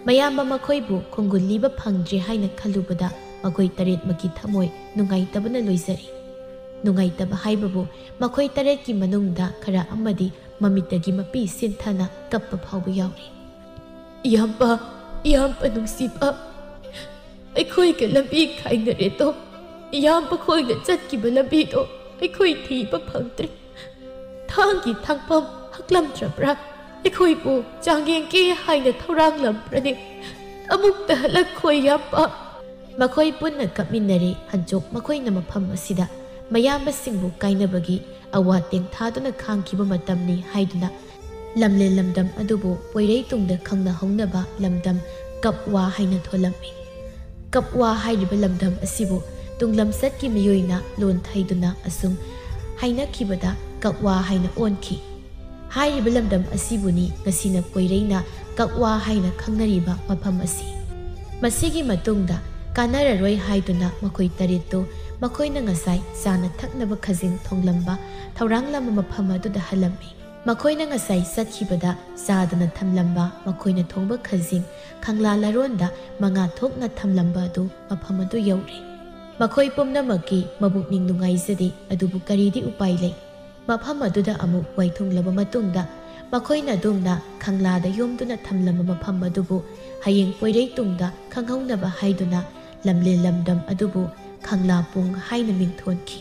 ꯃꯌꯥꯝꯕ ꯃꯈꯣꯏꯕꯨ ꯈꯣꯡꯒꯨꯜ ꯂꯤꯕ ꯐꯪꯗ꯭ꯔꯦ ꯍꯥꯏꯅ ꯈꯜꯂꯨꯕꯗ ꯃꯈꯣꯏ ꯇꯔꯦꯠꯃꯛꯀꯤ ꯊꯃꯣꯏ ꯅꯨꯡꯉꯥꯏꯇꯕꯅ ꯂꯣꯏꯖꯔꯦ꯫ ꯅꯨꯡꯉꯥꯏꯇꯕ ꯍꯥꯏꯕꯕꯨ ꯃꯈꯣꯏ ꯇꯔꯦꯠꯀꯤ ꯃꯅꯨꯡꯗ ꯈꯔ ꯑꯃꯗꯤ ꯃꯃꯤꯠꯇꯒꯤ ꯃꯄꯤ ꯁꯤꯟꯊꯅ ꯀꯞꯄ ꯐꯥꯎꯕ ꯌꯥꯎꯔꯤ꯫ "ꯏꯌꯥꯝꯕ, ꯏꯌꯥꯝꯕ ꯅꯨꯡꯁꯤꯕ, ꯑꯩꯈꯣꯏꯒ ꯂꯝꯕꯤ ꯈꯥꯏꯅꯔꯦꯗꯣ꯫ ꯏꯌꯥꯝꯕ ꯈꯣꯏꯅ ꯆꯠꯈꯤꯕ ꯂꯝꯕꯤꯗꯣ ꯑꯩꯈꯣꯏ ꯊꯤꯕ ꯐꯪꯗ꯭ꯔꯦ꯫ ꯊꯥꯡꯒꯤ ꯊꯥꯡꯐꯝ ꯍꯛꯂꯝꯗ꯭ꯔꯕ꯭ꯔꯥ? ꯑꯩꯈꯣꯏꯕꯨ ꯆꯥꯡꯌꯦꯡꯒꯦ ꯍꯥꯏꯅ ꯊꯧꯔꯥꯡꯂꯝꯕ꯭ꯔꯅꯦ? ꯑꯃꯨꯛꯇ ꯍꯜꯂꯛꯈꯣ ꯏꯌꯥꯝꯕ꯫" ꯃꯈꯣꯏ ꯄꯨꯟꯅ ꯀꯞꯃꯤꯟꯅꯔꯦ꯫ ꯍꯟꯆꯣꯛ ꯃꯈꯣꯏꯅ ꯃꯐꯝ ꯑꯁꯤꯗ ꯃꯌꯥꯝꯕꯁꯤꯡꯕꯨ ꯀꯥꯏꯅꯕꯒꯤ ꯑꯋꯥ ꯇꯦꯡꯊꯥꯗꯨꯅ ꯈꯥꯡꯈꯤꯕ ꯃꯇꯝꯅꯤ ꯍꯥꯏꯗꯨꯅ ꯂꯝꯂꯦꯟ ꯂꯝꯗꯝ ꯑꯗꯨꯕꯨ ꯄꯣꯏꯔꯩ ꯇꯨꯡꯗ ꯈꯪꯅꯍꯧꯅꯕ ꯂꯝꯗꯝ ꯀꯞꯋꯥ ꯍꯥꯏꯅ ꯊꯣꯜꯂꯝꯃꯤ꯫ ꯀꯞꯋꯥ ꯍꯥꯏꯔꯤꯕ ꯂꯝꯗꯝ ꯑꯁꯤꯕꯨ ꯇꯨꯡꯂꯝꯆꯠꯀꯤ ꯃꯤꯑꯣꯏꯅ ꯂꯣꯟ ꯊꯩꯗꯨꯅ ꯑꯁꯨꯝ ꯍꯥꯏꯅꯈꯤꯕꯗ ꯀꯛꯋꯥ ꯍꯥꯏꯅ ꯑꯣꯟꯈꯤ꯫ ꯍꯥꯏꯔꯤꯕ ꯂꯝꯗꯝ ꯑꯁꯤꯕꯨꯅꯤ ꯉꯁꯤꯅ ꯄꯣꯏꯔꯩꯅ ꯀꯛꯋꯥ ꯍꯥꯏꯅ ꯈꯪꯅꯔꯤꯕ ꯃꯐꯝ ꯑꯁꯤ꯫ ꯃꯁꯤꯒꯤ ꯃꯇꯨꯡꯗ ꯀꯥꯟꯅꯔꯔꯣꯏ ꯍꯥꯏꯗꯨꯅ ꯃꯈꯣꯏ ꯇꯔꯦꯠꯇꯨ ꯃꯈꯣꯏꯅ ꯉꯁꯥꯏ ꯆꯥꯅ ꯊꯛꯅꯕ ꯈꯖꯤꯡ ꯊꯣꯡꯂꯝꯕ ꯊꯧꯔꯥꯡꯂꯝꯕ ꯃꯐꯝ ꯑꯗꯨꯗ ꯍꯜꯂꯝꯃꯤ꯫ ꯃꯈꯣꯏꯅ ꯉꯁꯥꯏ ꯆꯠꯈꯤꯕꯗ ꯆꯥꯗꯅ ꯊꯝꯂꯝꯕ ꯃꯈꯣꯏꯅ ꯊꯣꯡꯕ ꯈꯖꯤꯡ ꯈꯪꯂꯥ ꯂꯥꯔꯣꯟꯗ ꯃꯉꯥ ꯊꯣꯛꯅ ꯊꯝꯂꯝꯕ ꯑꯗꯨ ꯃꯐꯝ ꯑꯗꯨ ꯌꯧꯔꯦ꯫ ꯃꯈꯣꯏ ꯄꯨꯝꯅꯃꯛꯀꯤ ꯃꯕꯨꯛꯅꯤꯡ ꯅꯨꯡꯉꯥꯏꯖꯗꯦ, ꯑꯗꯨꯕꯨ ꯀꯔꯤꯗꯤ ꯎꯄꯥꯏ ꯂꯩ? ꯃꯐꯝ ꯑꯗꯨꯗ ꯑꯃꯨꯛ ꯋꯥꯏꯊꯨꯡꯂꯕ ꯃꯇꯨꯡꯗ ꯃꯈꯣꯏꯅ ꯑꯗꯨꯝꯅ ꯈꯪꯂꯥꯗ ꯌꯣꯝꯗꯨꯅ ꯊꯝꯂꯝꯕ ꯃꯐꯝ ꯑꯗꯨꯕꯨ ꯍꯌꯦꯡ ꯄꯣꯏꯔꯩ ꯇꯨꯡꯗ ꯈꯪꯍꯧꯅꯕ ꯍꯥꯏꯗꯨꯅ ꯂꯝꯂꯦꯟ ꯂꯝꯗꯝ ꯑꯗꯨꯕꯨ ꯈꯪꯂꯥꯄꯨꯡ ꯍꯥꯏꯅ ꯃꯤꯡꯊꯣꯟꯈꯤ꯫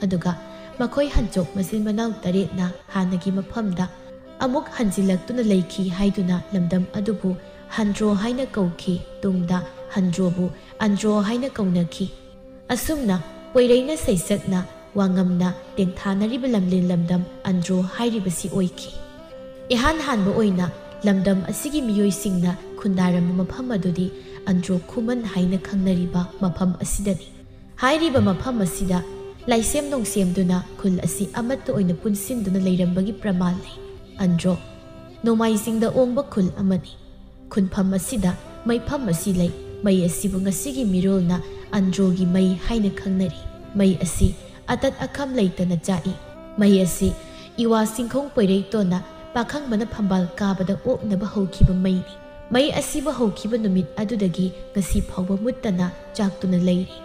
ꯑꯗꯨꯒ ꯃꯈꯣꯏ ꯍꯟꯆꯣꯛ ꯃꯆꯤꯟ ꯃꯅꯥꯎ ꯇꯔꯦꯠꯅ ꯍꯥꯟꯅꯒꯤ ꯃꯐꯝꯗ ꯑꯃꯨꯛ ꯍꯟꯖꯤꯜꯂꯛꯇꯨꯅ ꯂꯩꯈꯤ ꯍꯥꯏꯗꯨꯅ ꯂꯝꯗꯝ ꯑꯗꯨꯕꯨ ꯍꯟꯗ꯭ꯔꯣ ꯍꯥꯏꯅ ꯀꯧꯈꯤ꯫ ꯇꯨꯡꯗ ꯍꯟꯗ꯭ꯔꯣꯕꯨ ꯑꯟꯗ꯭ꯔꯣ ꯍꯥꯏꯅ ꯀꯧꯅꯈꯤ꯫ ꯑꯁꯨꯝꯅ ꯄꯣꯏꯔꯩꯅ ꯁꯩꯁꯛꯅ ꯋꯥꯉꯝꯅ ꯇꯦꯡꯊꯥꯅꯔꯤꯕ ꯂꯝꯂꯦꯟ ꯂꯝꯗꯝ ꯑꯟꯗ꯭ꯔꯣ ꯍꯥꯏꯔꯤꯕꯁꯤ ꯑꯣꯏꯈꯤ꯫ ꯏꯍꯥꯟ ꯍꯥꯟꯕ ꯑꯣꯏꯅ ꯂꯝꯗꯝ ꯑꯁꯤꯒꯤ ꯃꯤꯑꯣꯏꯁꯤꯡꯅ ꯈꯨꯟꯗꯥꯔꯝꯕ ꯃꯐꯝ ꯑꯗꯨꯗꯤ ꯑꯟꯗ꯭ꯔꯣ ꯈꯨꯃꯟ ꯍꯥꯏꯅ ꯈꯪꯅꯔꯤꯕ ꯃꯐꯝ ꯑꯁꯤꯗꯅꯤ꯫ ꯍꯥꯏꯔꯤꯕ ꯃꯐꯝ ꯑꯁꯤꯗ ꯂꯥꯏꯁꯦꯝ ꯅꯣꯡꯁꯦꯝꯗꯨꯅ ꯈꯨꯜ ꯑꯁꯤ ꯑꯃꯠꯇ ꯑꯣꯏꯅ ꯄꯨꯟꯁꯤꯟꯗꯨꯅ ꯂꯩꯔꯝꯕꯒꯤ ꯄ꯭ꯔꯃꯥꯟ ꯂꯩ꯫ ꯑꯟꯗ꯭ꯔꯣ ꯅꯣꯡꯃꯥꯏꯖꯤꯡꯗ ꯑꯣꯡꯕ ꯈꯨꯜ ꯑꯃꯅꯤ꯫ ꯈꯨꯟꯐꯝ ꯑꯁꯤꯗ ꯃꯩꯐꯝ ꯑꯁꯤ ꯂꯩ꯫ ꯃꯩ ꯑꯁꯤꯕꯨ ꯉꯁꯤꯒꯤ ꯃꯤꯔꯣꯜꯅ ꯑꯟꯗ꯭ꯔꯣꯒꯤ ꯃꯩ ꯍꯥꯏꯅ ꯈꯪꯅꯔꯤ꯫ ꯃꯩ ꯑꯁꯤ ꯑꯇꯠ ꯑꯈꯝ ꯂꯩꯇꯅ ꯆꯥꯛꯏ꯫ ꯃꯩ ꯑꯁꯤ ꯏꯋꯥ ꯁꯤꯡꯈꯣꯡ ꯄꯣꯏꯔꯩꯇꯣꯟꯅ ꯄꯥꯈꯪꯕꯅ ꯐꯝꯕꯥꯜ ꯀꯥꯕꯗ ꯑꯣꯛꯅꯕ ꯍꯧꯈꯤꯕ ꯃꯩꯅꯤ꯫ ꯃꯩ ꯑꯁꯤꯕꯨ ꯍꯧꯈꯤꯕ ꯅꯨꯃꯤꯠ ꯑꯗꯨꯗꯒꯤ ꯉꯁꯤ ꯐꯥꯎꯕ ꯃꯨꯠꯇꯅ ꯆꯥꯛꯇꯨꯅ ꯂꯩꯔꯤ꯫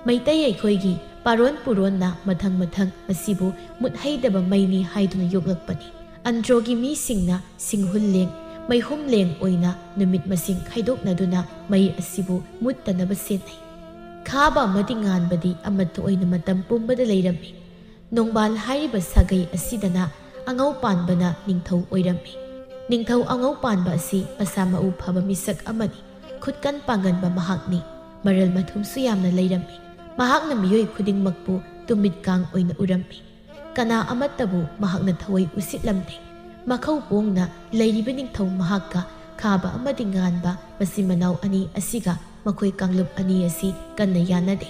ꯃꯩꯇꯩ ꯑꯩꯈꯣꯏꯒꯤ ꯄꯥꯔꯣꯟ ꯄꯨꯔꯣꯟꯅ ꯃꯊꯪ ꯃꯊꯪ ꯃꯁꯤꯕꯨ ꯃꯨꯠꯍꯩꯗꯕ ꯃꯩꯅꯤ ꯍꯥꯏꯗꯨꯅ ꯌꯣꯛꯂꯛꯄꯅꯤ꯫ ꯑꯟꯗ꯭ꯔꯣꯒꯤ ꯃꯤꯁꯤꯡꯅ ꯁꯤꯡꯍꯨꯜꯂꯦꯡ, ꯃꯩꯍꯨꯝꯂꯦꯡ ꯑꯣꯏꯅ ꯅꯨꯃꯤꯠ ꯃꯁꯤꯡ ꯈꯥꯏꯗꯣꯛꯅꯗꯨꯅ ꯃꯩ ꯑꯁꯤꯕꯨ ꯃꯨꯠꯇꯅꯕ ꯁꯦꯟꯅꯩ꯫ ꯈꯥꯕ ꯑꯃꯗꯤ ꯉꯥꯟꯕꯗꯤ ꯑꯃꯠꯇ ꯑꯣꯏꯅ ꯃꯇꯝ ꯄꯨꯝꯕꯗ ꯂꯩꯔꯝꯃꯤ꯫ ꯅꯣꯡꯕꯥꯜ ꯍꯥꯏꯔꯤꯕ ꯁꯥꯒꯩ ꯑꯁꯤꯗꯅ ꯑꯉꯧ ꯄꯥꯟꯕꯅ ꯅꯤꯡꯊꯧ ꯑꯣꯏꯔꯝꯃꯤ꯫ ꯅꯤꯡꯊꯧ ꯑꯉꯧ ꯄꯥꯟꯕ ꯑꯁꯤ ꯃꯁꯥ ꯃꯎ ꯐꯕ ꯃꯤꯁꯛ ꯑꯃꯅꯤ꯫ ꯈꯨꯠꯀꯟ ꯄꯥꯡꯒꯟꯕ ꯃꯍꯥꯛꯅꯤ꯫ ꯃꯔꯜ ꯃꯊꯨꯝꯁꯨ ꯌꯥꯝꯅ ꯂꯩꯔꯝꯃꯤ꯫ ꯃꯍꯥꯛꯅ ꯃꯤꯑꯣꯏ ꯈꯨꯗꯤꯡꯃꯛꯄꯨ ꯇꯨꯃꯤꯠꯀꯥꯡ ꯑꯣꯏꯅ ꯎꯔꯝꯃꯤ꯫ ꯀꯅꯥ ꯑꯃꯠꯇꯕꯨ ꯃꯍꯥꯛꯅ ꯊꯑꯣꯏ ꯎꯁꯤꯠꯂꯝꯗꯦ꯫ ꯃꯈꯧ ꯄꯣꯡꯅ ꯂꯩꯔꯤꯕ ꯅꯤꯡꯊꯧ ꯃꯍꯥꯛꯀ ꯈꯥꯕ ꯑꯃꯗꯤ ꯉꯥꯟꯕ ꯃꯆꯤꯟ ꯃꯅꯥꯎ ꯑꯅꯤ ꯑꯁꯤꯒ ꯃꯈꯣꯏ ꯀꯥꯡꯂꯨꯞ ꯑꯅꯤ ꯑꯁꯤ ꯀꯟꯅ ꯌꯥꯅꯗꯦ꯫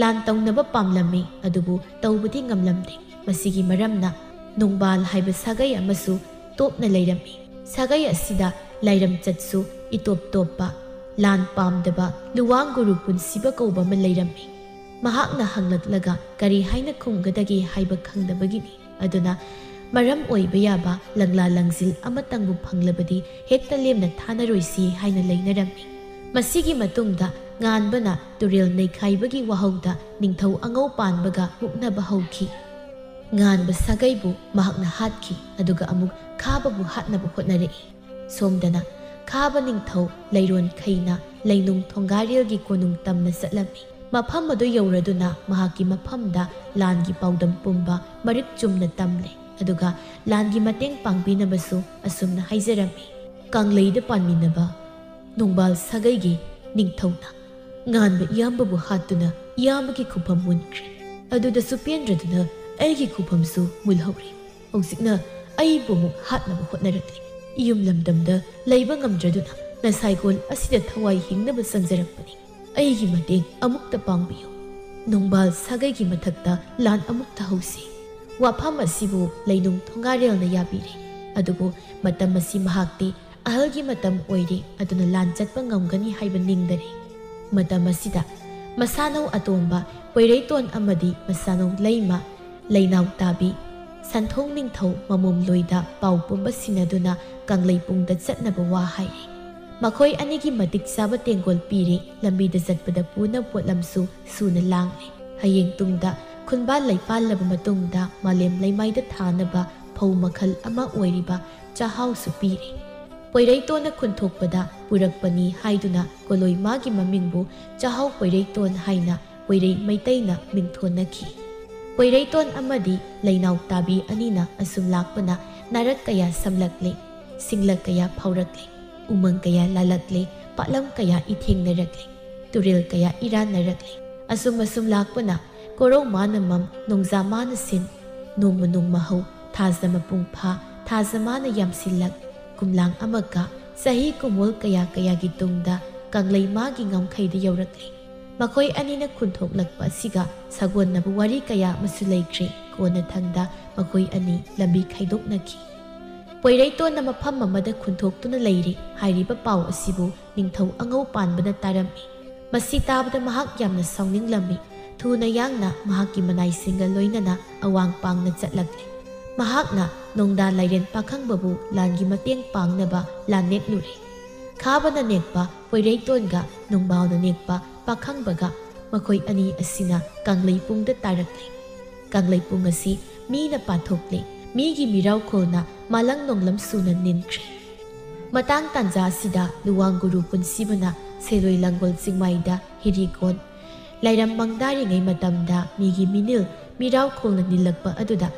ꯂꯥꯟ ꯇꯧꯅꯕ ꯄꯥꯝꯂꯝꯃꯤ, ꯑꯗꯨꯕꯨ ꯇꯧꯕꯗꯤ ꯉꯝꯂꯝꯗꯦ꯫ ꯃꯁꯤꯒꯤ ꯃꯔꯝꯅ ꯅꯣꯡꯕꯥꯜ ꯍꯥꯏꯕ ꯁꯥꯒꯩ ꯑꯃꯁꯨ ꯇꯣꯞꯅ ꯂꯩꯔꯝꯃꯤ꯫ ꯁꯥꯒꯩ ꯑꯁꯤꯗ ꯂꯥꯏꯔꯝꯆꯠꯁꯨ ꯏꯇꯣꯞ ꯇꯣꯞꯄ, ꯂꯥꯟ ꯄꯥꯝꯗꯕ ꯂꯨꯋꯥꯡ ꯒꯨꯔꯨ ꯄꯨꯟꯁꯤꯕ ꯀꯧꯕ ꯑꯃ ꯂꯩꯔꯝꯃꯤ꯫ ꯃꯍꯥꯛꯅ ꯍꯪꯂꯛꯂꯒ ꯀꯔꯤ ꯍꯥꯏꯅ ꯈꯨꯝꯒꯗꯒꯦ ꯍꯥꯏꯕ ꯈꯪꯗꯕꯒꯤꯅꯤ꯫ ꯑꯗꯨꯅ ꯃꯔꯝ ꯑꯣꯏꯕ ꯌꯥꯕ ꯂꯪꯂꯥ ꯂꯪꯖꯤꯜ ꯑꯃꯇꯪꯕꯨ ꯐꯪꯂꯕꯗꯤ ꯍꯦꯛꯇ ꯂꯦꯝꯅ ꯊꯥꯅꯔꯣꯏꯁꯤ ꯍꯥꯏꯅ ꯂꯩꯅꯔꯝꯃꯤ꯫ ꯃꯁꯤꯒꯤ ꯃꯇꯨꯡꯗ ꯉꯥꯟꯕꯅ ꯇꯨꯔꯦꯜ ꯅꯩꯈꯥꯏꯕꯒꯤ ꯋꯥꯍꯧꯗ ꯅꯤꯡꯊꯧ ꯑꯉꯧ ꯄꯥꯟꯕꯒ ꯃꯨꯛꯅꯕ ꯍꯧꯈꯤ꯫ ꯉꯥꯟꯕ ꯁꯥꯒꯩꯕꯨ ꯃꯍꯥꯛꯅ ꯍꯥꯠꯈꯤ, ꯑꯗꯨꯒ ꯑꯃꯨꯛ ꯈꯥꯕꯕꯨ ꯍꯥꯠꯅꯕ ꯍꯣꯠꯅꯔꯛꯏ꯫ ꯁꯣꯝꯗꯅ ꯈꯥꯕ ꯅꯤꯡꯊꯧ ꯂꯩꯔꯣꯟ ꯈꯩꯅ ꯂꯩꯅꯨꯡ ꯊꯣꯡꯒꯥꯔꯦꯜꯒꯤ ꯀꯣꯅꯨꯡ ꯇꯝꯅ ꯆꯠꯂꯝꯃꯤ꯫ ꯃꯐꯝ ꯑꯗꯨ ꯌꯧꯔꯗꯨꯅ ꯃꯍꯥꯛꯀꯤ ꯃꯐꯝꯗ ꯂꯥꯟꯒꯤ ꯄꯥꯎꯗꯝ ꯄꯨꯝꯕ ꯃꯔꯤꯛ ꯆꯨꯝꯅ ꯇꯝꯂꯦ, ꯑꯗꯨꯒ ꯂꯥꯟꯒꯤ ꯃꯇꯦꯡ ꯄꯥꯡꯕꯤꯅꯕꯁꯨ ꯑꯁꯨꯝꯅ ꯍꯥꯏꯖꯔꯝꯃꯤ: ꯀꯪꯂꯩꯗ ꯄꯥꯟꯃꯤꯟꯅꯕ ꯅꯣꯡꯕꯥꯜ ꯁꯥꯒꯩꯒꯤ ꯅꯤꯡꯊꯧꯅ ꯉꯥꯟꯕ ꯏꯌꯥꯝꯕꯕꯨ ꯍꯥꯠꯇꯨꯅ ꯏꯌꯥꯝꯕꯒꯤ ꯈꯨꯐꯝ ꯃꯨꯟꯈ꯭ꯔꯦ꯫ ꯑꯗꯨꯗꯁꯨ ꯄꯦꯟꯗ꯭ꯔꯗꯨꯅ ꯑꯩꯒꯤ ꯈꯨꯐꯝꯁꯨ ꯃꯨꯜꯍꯧꯔꯦ꯫ ꯍꯧꯖꯤꯛꯅ ꯑꯩꯕꯨ ꯑꯃꯨꯛ ꯍꯥꯠꯅꯕ ꯍꯣꯠꯅꯔꯛꯂꯤ꯫ ꯏꯌꯨꯝ ꯂꯝꯗꯝꯗ ꯂꯩꯕ ꯉꯝꯗ꯭ꯔꯗꯨꯅ ꯅꯁꯥꯏꯒꯣꯜ ꯑꯁꯤꯗ ꯊꯋꯥꯏ ꯍꯤꯡꯅꯕ ꯆꯪꯖꯔꯛꯄꯅꯤ꯫ ꯑꯩꯒꯤ ꯃꯇꯦꯡ ꯑꯃꯨꯛꯇ ꯄꯥꯡꯕꯤꯌꯨ꯫ ꯅꯣꯡꯕꯥꯜ ꯁꯥꯒꯩꯒꯤ ꯃꯊꯛꯇ ꯂꯥꯟ ꯑꯃꯨꯛꯇ ꯍꯧꯁꯤ꯫ ꯋꯥꯐꯝ ꯑꯁꯤꯕꯨ ꯂꯩꯅꯨꯡ ꯊꯣꯡꯒꯥꯔꯦꯜꯅ ꯌꯥꯕꯤꯔꯦ꯫ ꯑꯗꯨꯕꯨ ꯃꯇꯝ ꯑꯁꯤ ꯃꯍꯥꯛꯇꯤ ꯑꯍꯜꯒꯤ ꯃꯇꯝ ꯑꯣꯏꯔꯦ, ꯑꯗꯨꯅ ꯂꯥꯟ ꯆꯠꯄ ꯉꯝꯒꯅꯤ ꯍꯥꯏꯕ ꯅꯤꯡꯗꯔꯦ꯫ ꯃꯇꯝ ꯑꯁꯤꯗ ꯃꯁꯥꯅꯧ ꯑꯇꯣꯝꯕ ꯄꯣꯏꯔꯩꯇꯣꯟ ꯑꯃꯗꯤ ꯃꯁꯥꯅꯧ ꯂꯩꯃ ꯂꯩꯅꯥꯎ ꯇꯥꯕꯤ ꯁꯟꯊꯣꯡ ꯅꯤꯡꯊꯧ ꯃꯃꯣꯝꯂꯣꯏꯗ ꯄꯥꯎ ꯄꯨꯝꯕ ꯁꯤꯟꯅꯗꯨꯅ ꯀꯪꯂꯩꯄꯨꯡꯗ ꯆꯠꯅꯕ ꯋꯥ ꯍꯥꯏꯔꯦ꯫ ꯃꯈꯣꯏ ꯑꯅꯤꯒꯤ ꯃꯇꯤꯛ ꯆꯥꯕ ꯇꯦꯡꯒꯣꯜ ꯄꯤꯔꯦ, ꯂꯝꯕꯤꯗ ꯆꯠꯄꯗ ꯄꯨꯅ ꯄꯣꯠꯂꯝꯁꯨ ꯁꯨꯅ ꯂꯥꯡꯂꯦ꯫ ꯍꯌꯦꯡ ꯇꯨꯡꯗ ꯈꯨꯟꯕꯥꯜ ꯂꯩꯄꯥꯜꯂꯕ ꯃꯇꯨꯡꯗ ꯃꯥꯂꯦꯝ ꯂꯩꯃꯥꯏꯗ ꯊꯥꯅꯕ ꯐꯧ ꯃꯈꯜ ꯑꯃ ꯑꯣꯏꯔꯤꯕ ꯆꯥꯛꯍꯥꯎꯁꯨ ꯄꯤꯔꯦ꯫ ꯄꯣꯏꯔꯩꯇꯣꯟꯅ ꯈꯨꯟꯊꯣꯛꯄꯗ ꯄꯨꯔꯛꯄꯅꯤ ꯍꯥꯏꯗꯨꯅ ꯀꯣꯂꯣꯏ ꯃꯥꯒꯤ ꯃꯃꯤꯡꯕꯨ ꯆꯥꯛꯍꯥꯎ ꯄꯣꯏꯔꯩꯇꯣꯟ ꯍꯥꯏꯅ ꯄꯣꯏꯔꯩ ꯃꯩꯇꯩꯅ ꯃꯤꯡꯊꯣꯟꯅꯈꯤ꯫ ꯄꯣꯏꯔꯩꯇꯣꯟ ꯑꯃꯗꯤ ꯂꯩꯅꯥꯎ ꯇꯥꯕꯤ ꯑꯅꯤꯅ ꯑꯁꯨꯝ ꯂꯥꯛꯄꯅ ꯅꯥꯔꯛ ꯀꯌꯥ ꯁꯝꯂꯛꯂꯦ, ꯁꯤꯡꯂꯛ ꯀꯌꯥ ꯐꯥꯎꯔꯛꯂꯦ, ꯎꯃꯪ ꯀꯌꯥ ꯂꯥꯂꯛꯂꯦ, ꯄꯥꯠꯂꯝ ꯀꯌꯥ ꯏꯊꯦꯡꯅꯔꯛꯂꯦ, ꯇꯨꯔꯦꯜ ꯀꯌꯥ ꯏꯔꯥꯟꯅꯔꯛꯂꯦ꯫ ꯑꯁꯨꯝ ꯑꯁꯨꯝ ꯂꯥꯛꯄꯅ ꯀꯣꯔꯧ ꯃꯥꯅ ꯃꯝ, ꯅꯣꯡꯖꯥ ꯃꯥꯅ ꯁꯤꯟ, ꯅꯣꯡꯃ ꯅꯣꯡꯃ ꯍꯧ, ꯊꯥꯖ ꯃꯄꯨꯡ ꯐꯥ, ꯊꯥꯖ ꯃꯥꯅ ꯌꯥꯝꯁꯤꯜꯂꯛ, ꯀꯨꯝꯂꯥꯡ ꯑꯃꯒ ꯆꯍꯤ ꯀꯨꯝꯑꯣꯜ ꯀꯌꯥ ꯀꯌꯥꯒꯤ ꯇꯨꯡꯗ ꯀꯪꯂꯩ ꯃꯥꯒꯤ ꯉꯝꯈꯩꯗ ꯌꯧꯔꯛꯂꯦ꯫ ꯃꯈꯣꯏ ꯑꯅꯤꯅ ꯈꯨꯟꯊꯣꯛꯂꯛꯄ ꯑꯁꯤꯒ ꯁꯥꯒꯣꯟꯅꯕ ꯋꯥꯔꯤ ꯀꯌꯥ ꯑꯃꯁꯨ ꯂꯩꯈ꯭ꯔꯦ꯫ ꯀꯣꯟꯅꯊꯪꯗ ꯃꯈꯣꯏ ꯑꯅꯤ ꯂꯝꯕꯤ ꯈꯥꯏꯗꯣꯛꯅꯈꯤ꯫ ꯄꯣꯏꯔꯩꯇꯣꯟꯅ ꯃꯐꯝ ꯑꯃꯗ ꯈꯨꯟꯊꯣꯛꯇꯨꯅ ꯂꯩꯔꯤ ꯍꯥꯏꯔꯤꯕ ꯄꯥꯎ ꯑꯁꯤꯕꯨ ꯅꯤꯡꯊꯧ ꯑꯉꯧ ꯄꯥꯟꯕꯅ ꯇꯥꯔꯝꯃꯤ꯫ ꯃꯁꯤ ꯇꯥꯕꯗ ꯃꯍꯥꯛ ꯌꯥꯝꯅ ꯁꯥꯎꯅꯤꯡꯂꯝꯃꯤ꯫ ꯊꯨꯅ ꯌꯥꯡꯅ ꯃꯍꯥꯛꯀꯤ ꯃꯅꯥꯏꯁꯤꯡꯒ ꯂꯣꯏꯅꯅ ꯑꯋꯥꯡ ꯄꯥꯡꯅ ꯆꯠꯂꯛꯂꯦ꯫ ꯃꯍꯥꯛꯅ ꯅꯣꯡꯗꯥ ꯂꯥꯏꯔꯦꯟ ꯄꯥꯈꯪꯕꯕꯨ ꯂꯥꯟꯒꯤ ꯃꯇꯦꯡ ꯄꯥꯡꯅꯕ ꯂꯥꯟꯅꯦꯛꯂꯨꯔꯦ꯫ ꯈꯥꯕꯅ ꯅꯦꯛꯄ ꯄꯣꯏꯔꯩꯇꯣꯟꯒ ꯅꯣꯡꯕꯥꯎꯅ ꯅꯦꯛꯄ ꯄꯥꯈꯪꯕꯒ ꯃꯈꯣꯏ ꯑꯅꯤ ꯑꯁꯤꯅ ꯀꯪꯂꯩꯄꯨꯡꯗ ꯇꯥꯔꯛꯂꯦ꯫ ꯀꯪꯂꯩꯄꯨꯡ ꯑꯁꯤ ꯃꯤꯅ ꯄꯥꯊꯣꯛꯂꯦ꯫ ꯃꯤꯒꯤ ꯃꯤꯔꯥꯎꯈꯣꯜꯅ ꯃꯥꯂꯪ ꯅꯣꯡꯂꯝ ꯁꯨꯅ ꯅꯤꯟꯈ꯭ꯔꯦ꯫ ꯃꯇꯥꯡ ꯇꯥꯟꯖꯥ ꯑꯁꯤꯗ ꯂꯨꯋꯥꯡ ꯒꯨꯔꯨ ꯄꯨꯟꯁꯤꯕꯅ ꯁꯦꯂꯣꯏ ꯂꯥꯡꯒꯣꯜ ꯆꯤꯡꯃꯥꯏꯗ ꯍꯤꯔꯤ ꯀꯣꯟ, ꯂꯥꯏꯔꯝ ꯃꯪꯗꯥꯔꯤꯉꯩ ꯃꯇꯝꯗ ꯃꯤꯒꯤ ꯃꯤꯅꯤꯜ ꯃꯤꯔꯥꯎꯈꯣꯜꯅ ꯅꯤꯜꯂꯛꯄ ꯑꯗꯨꯗ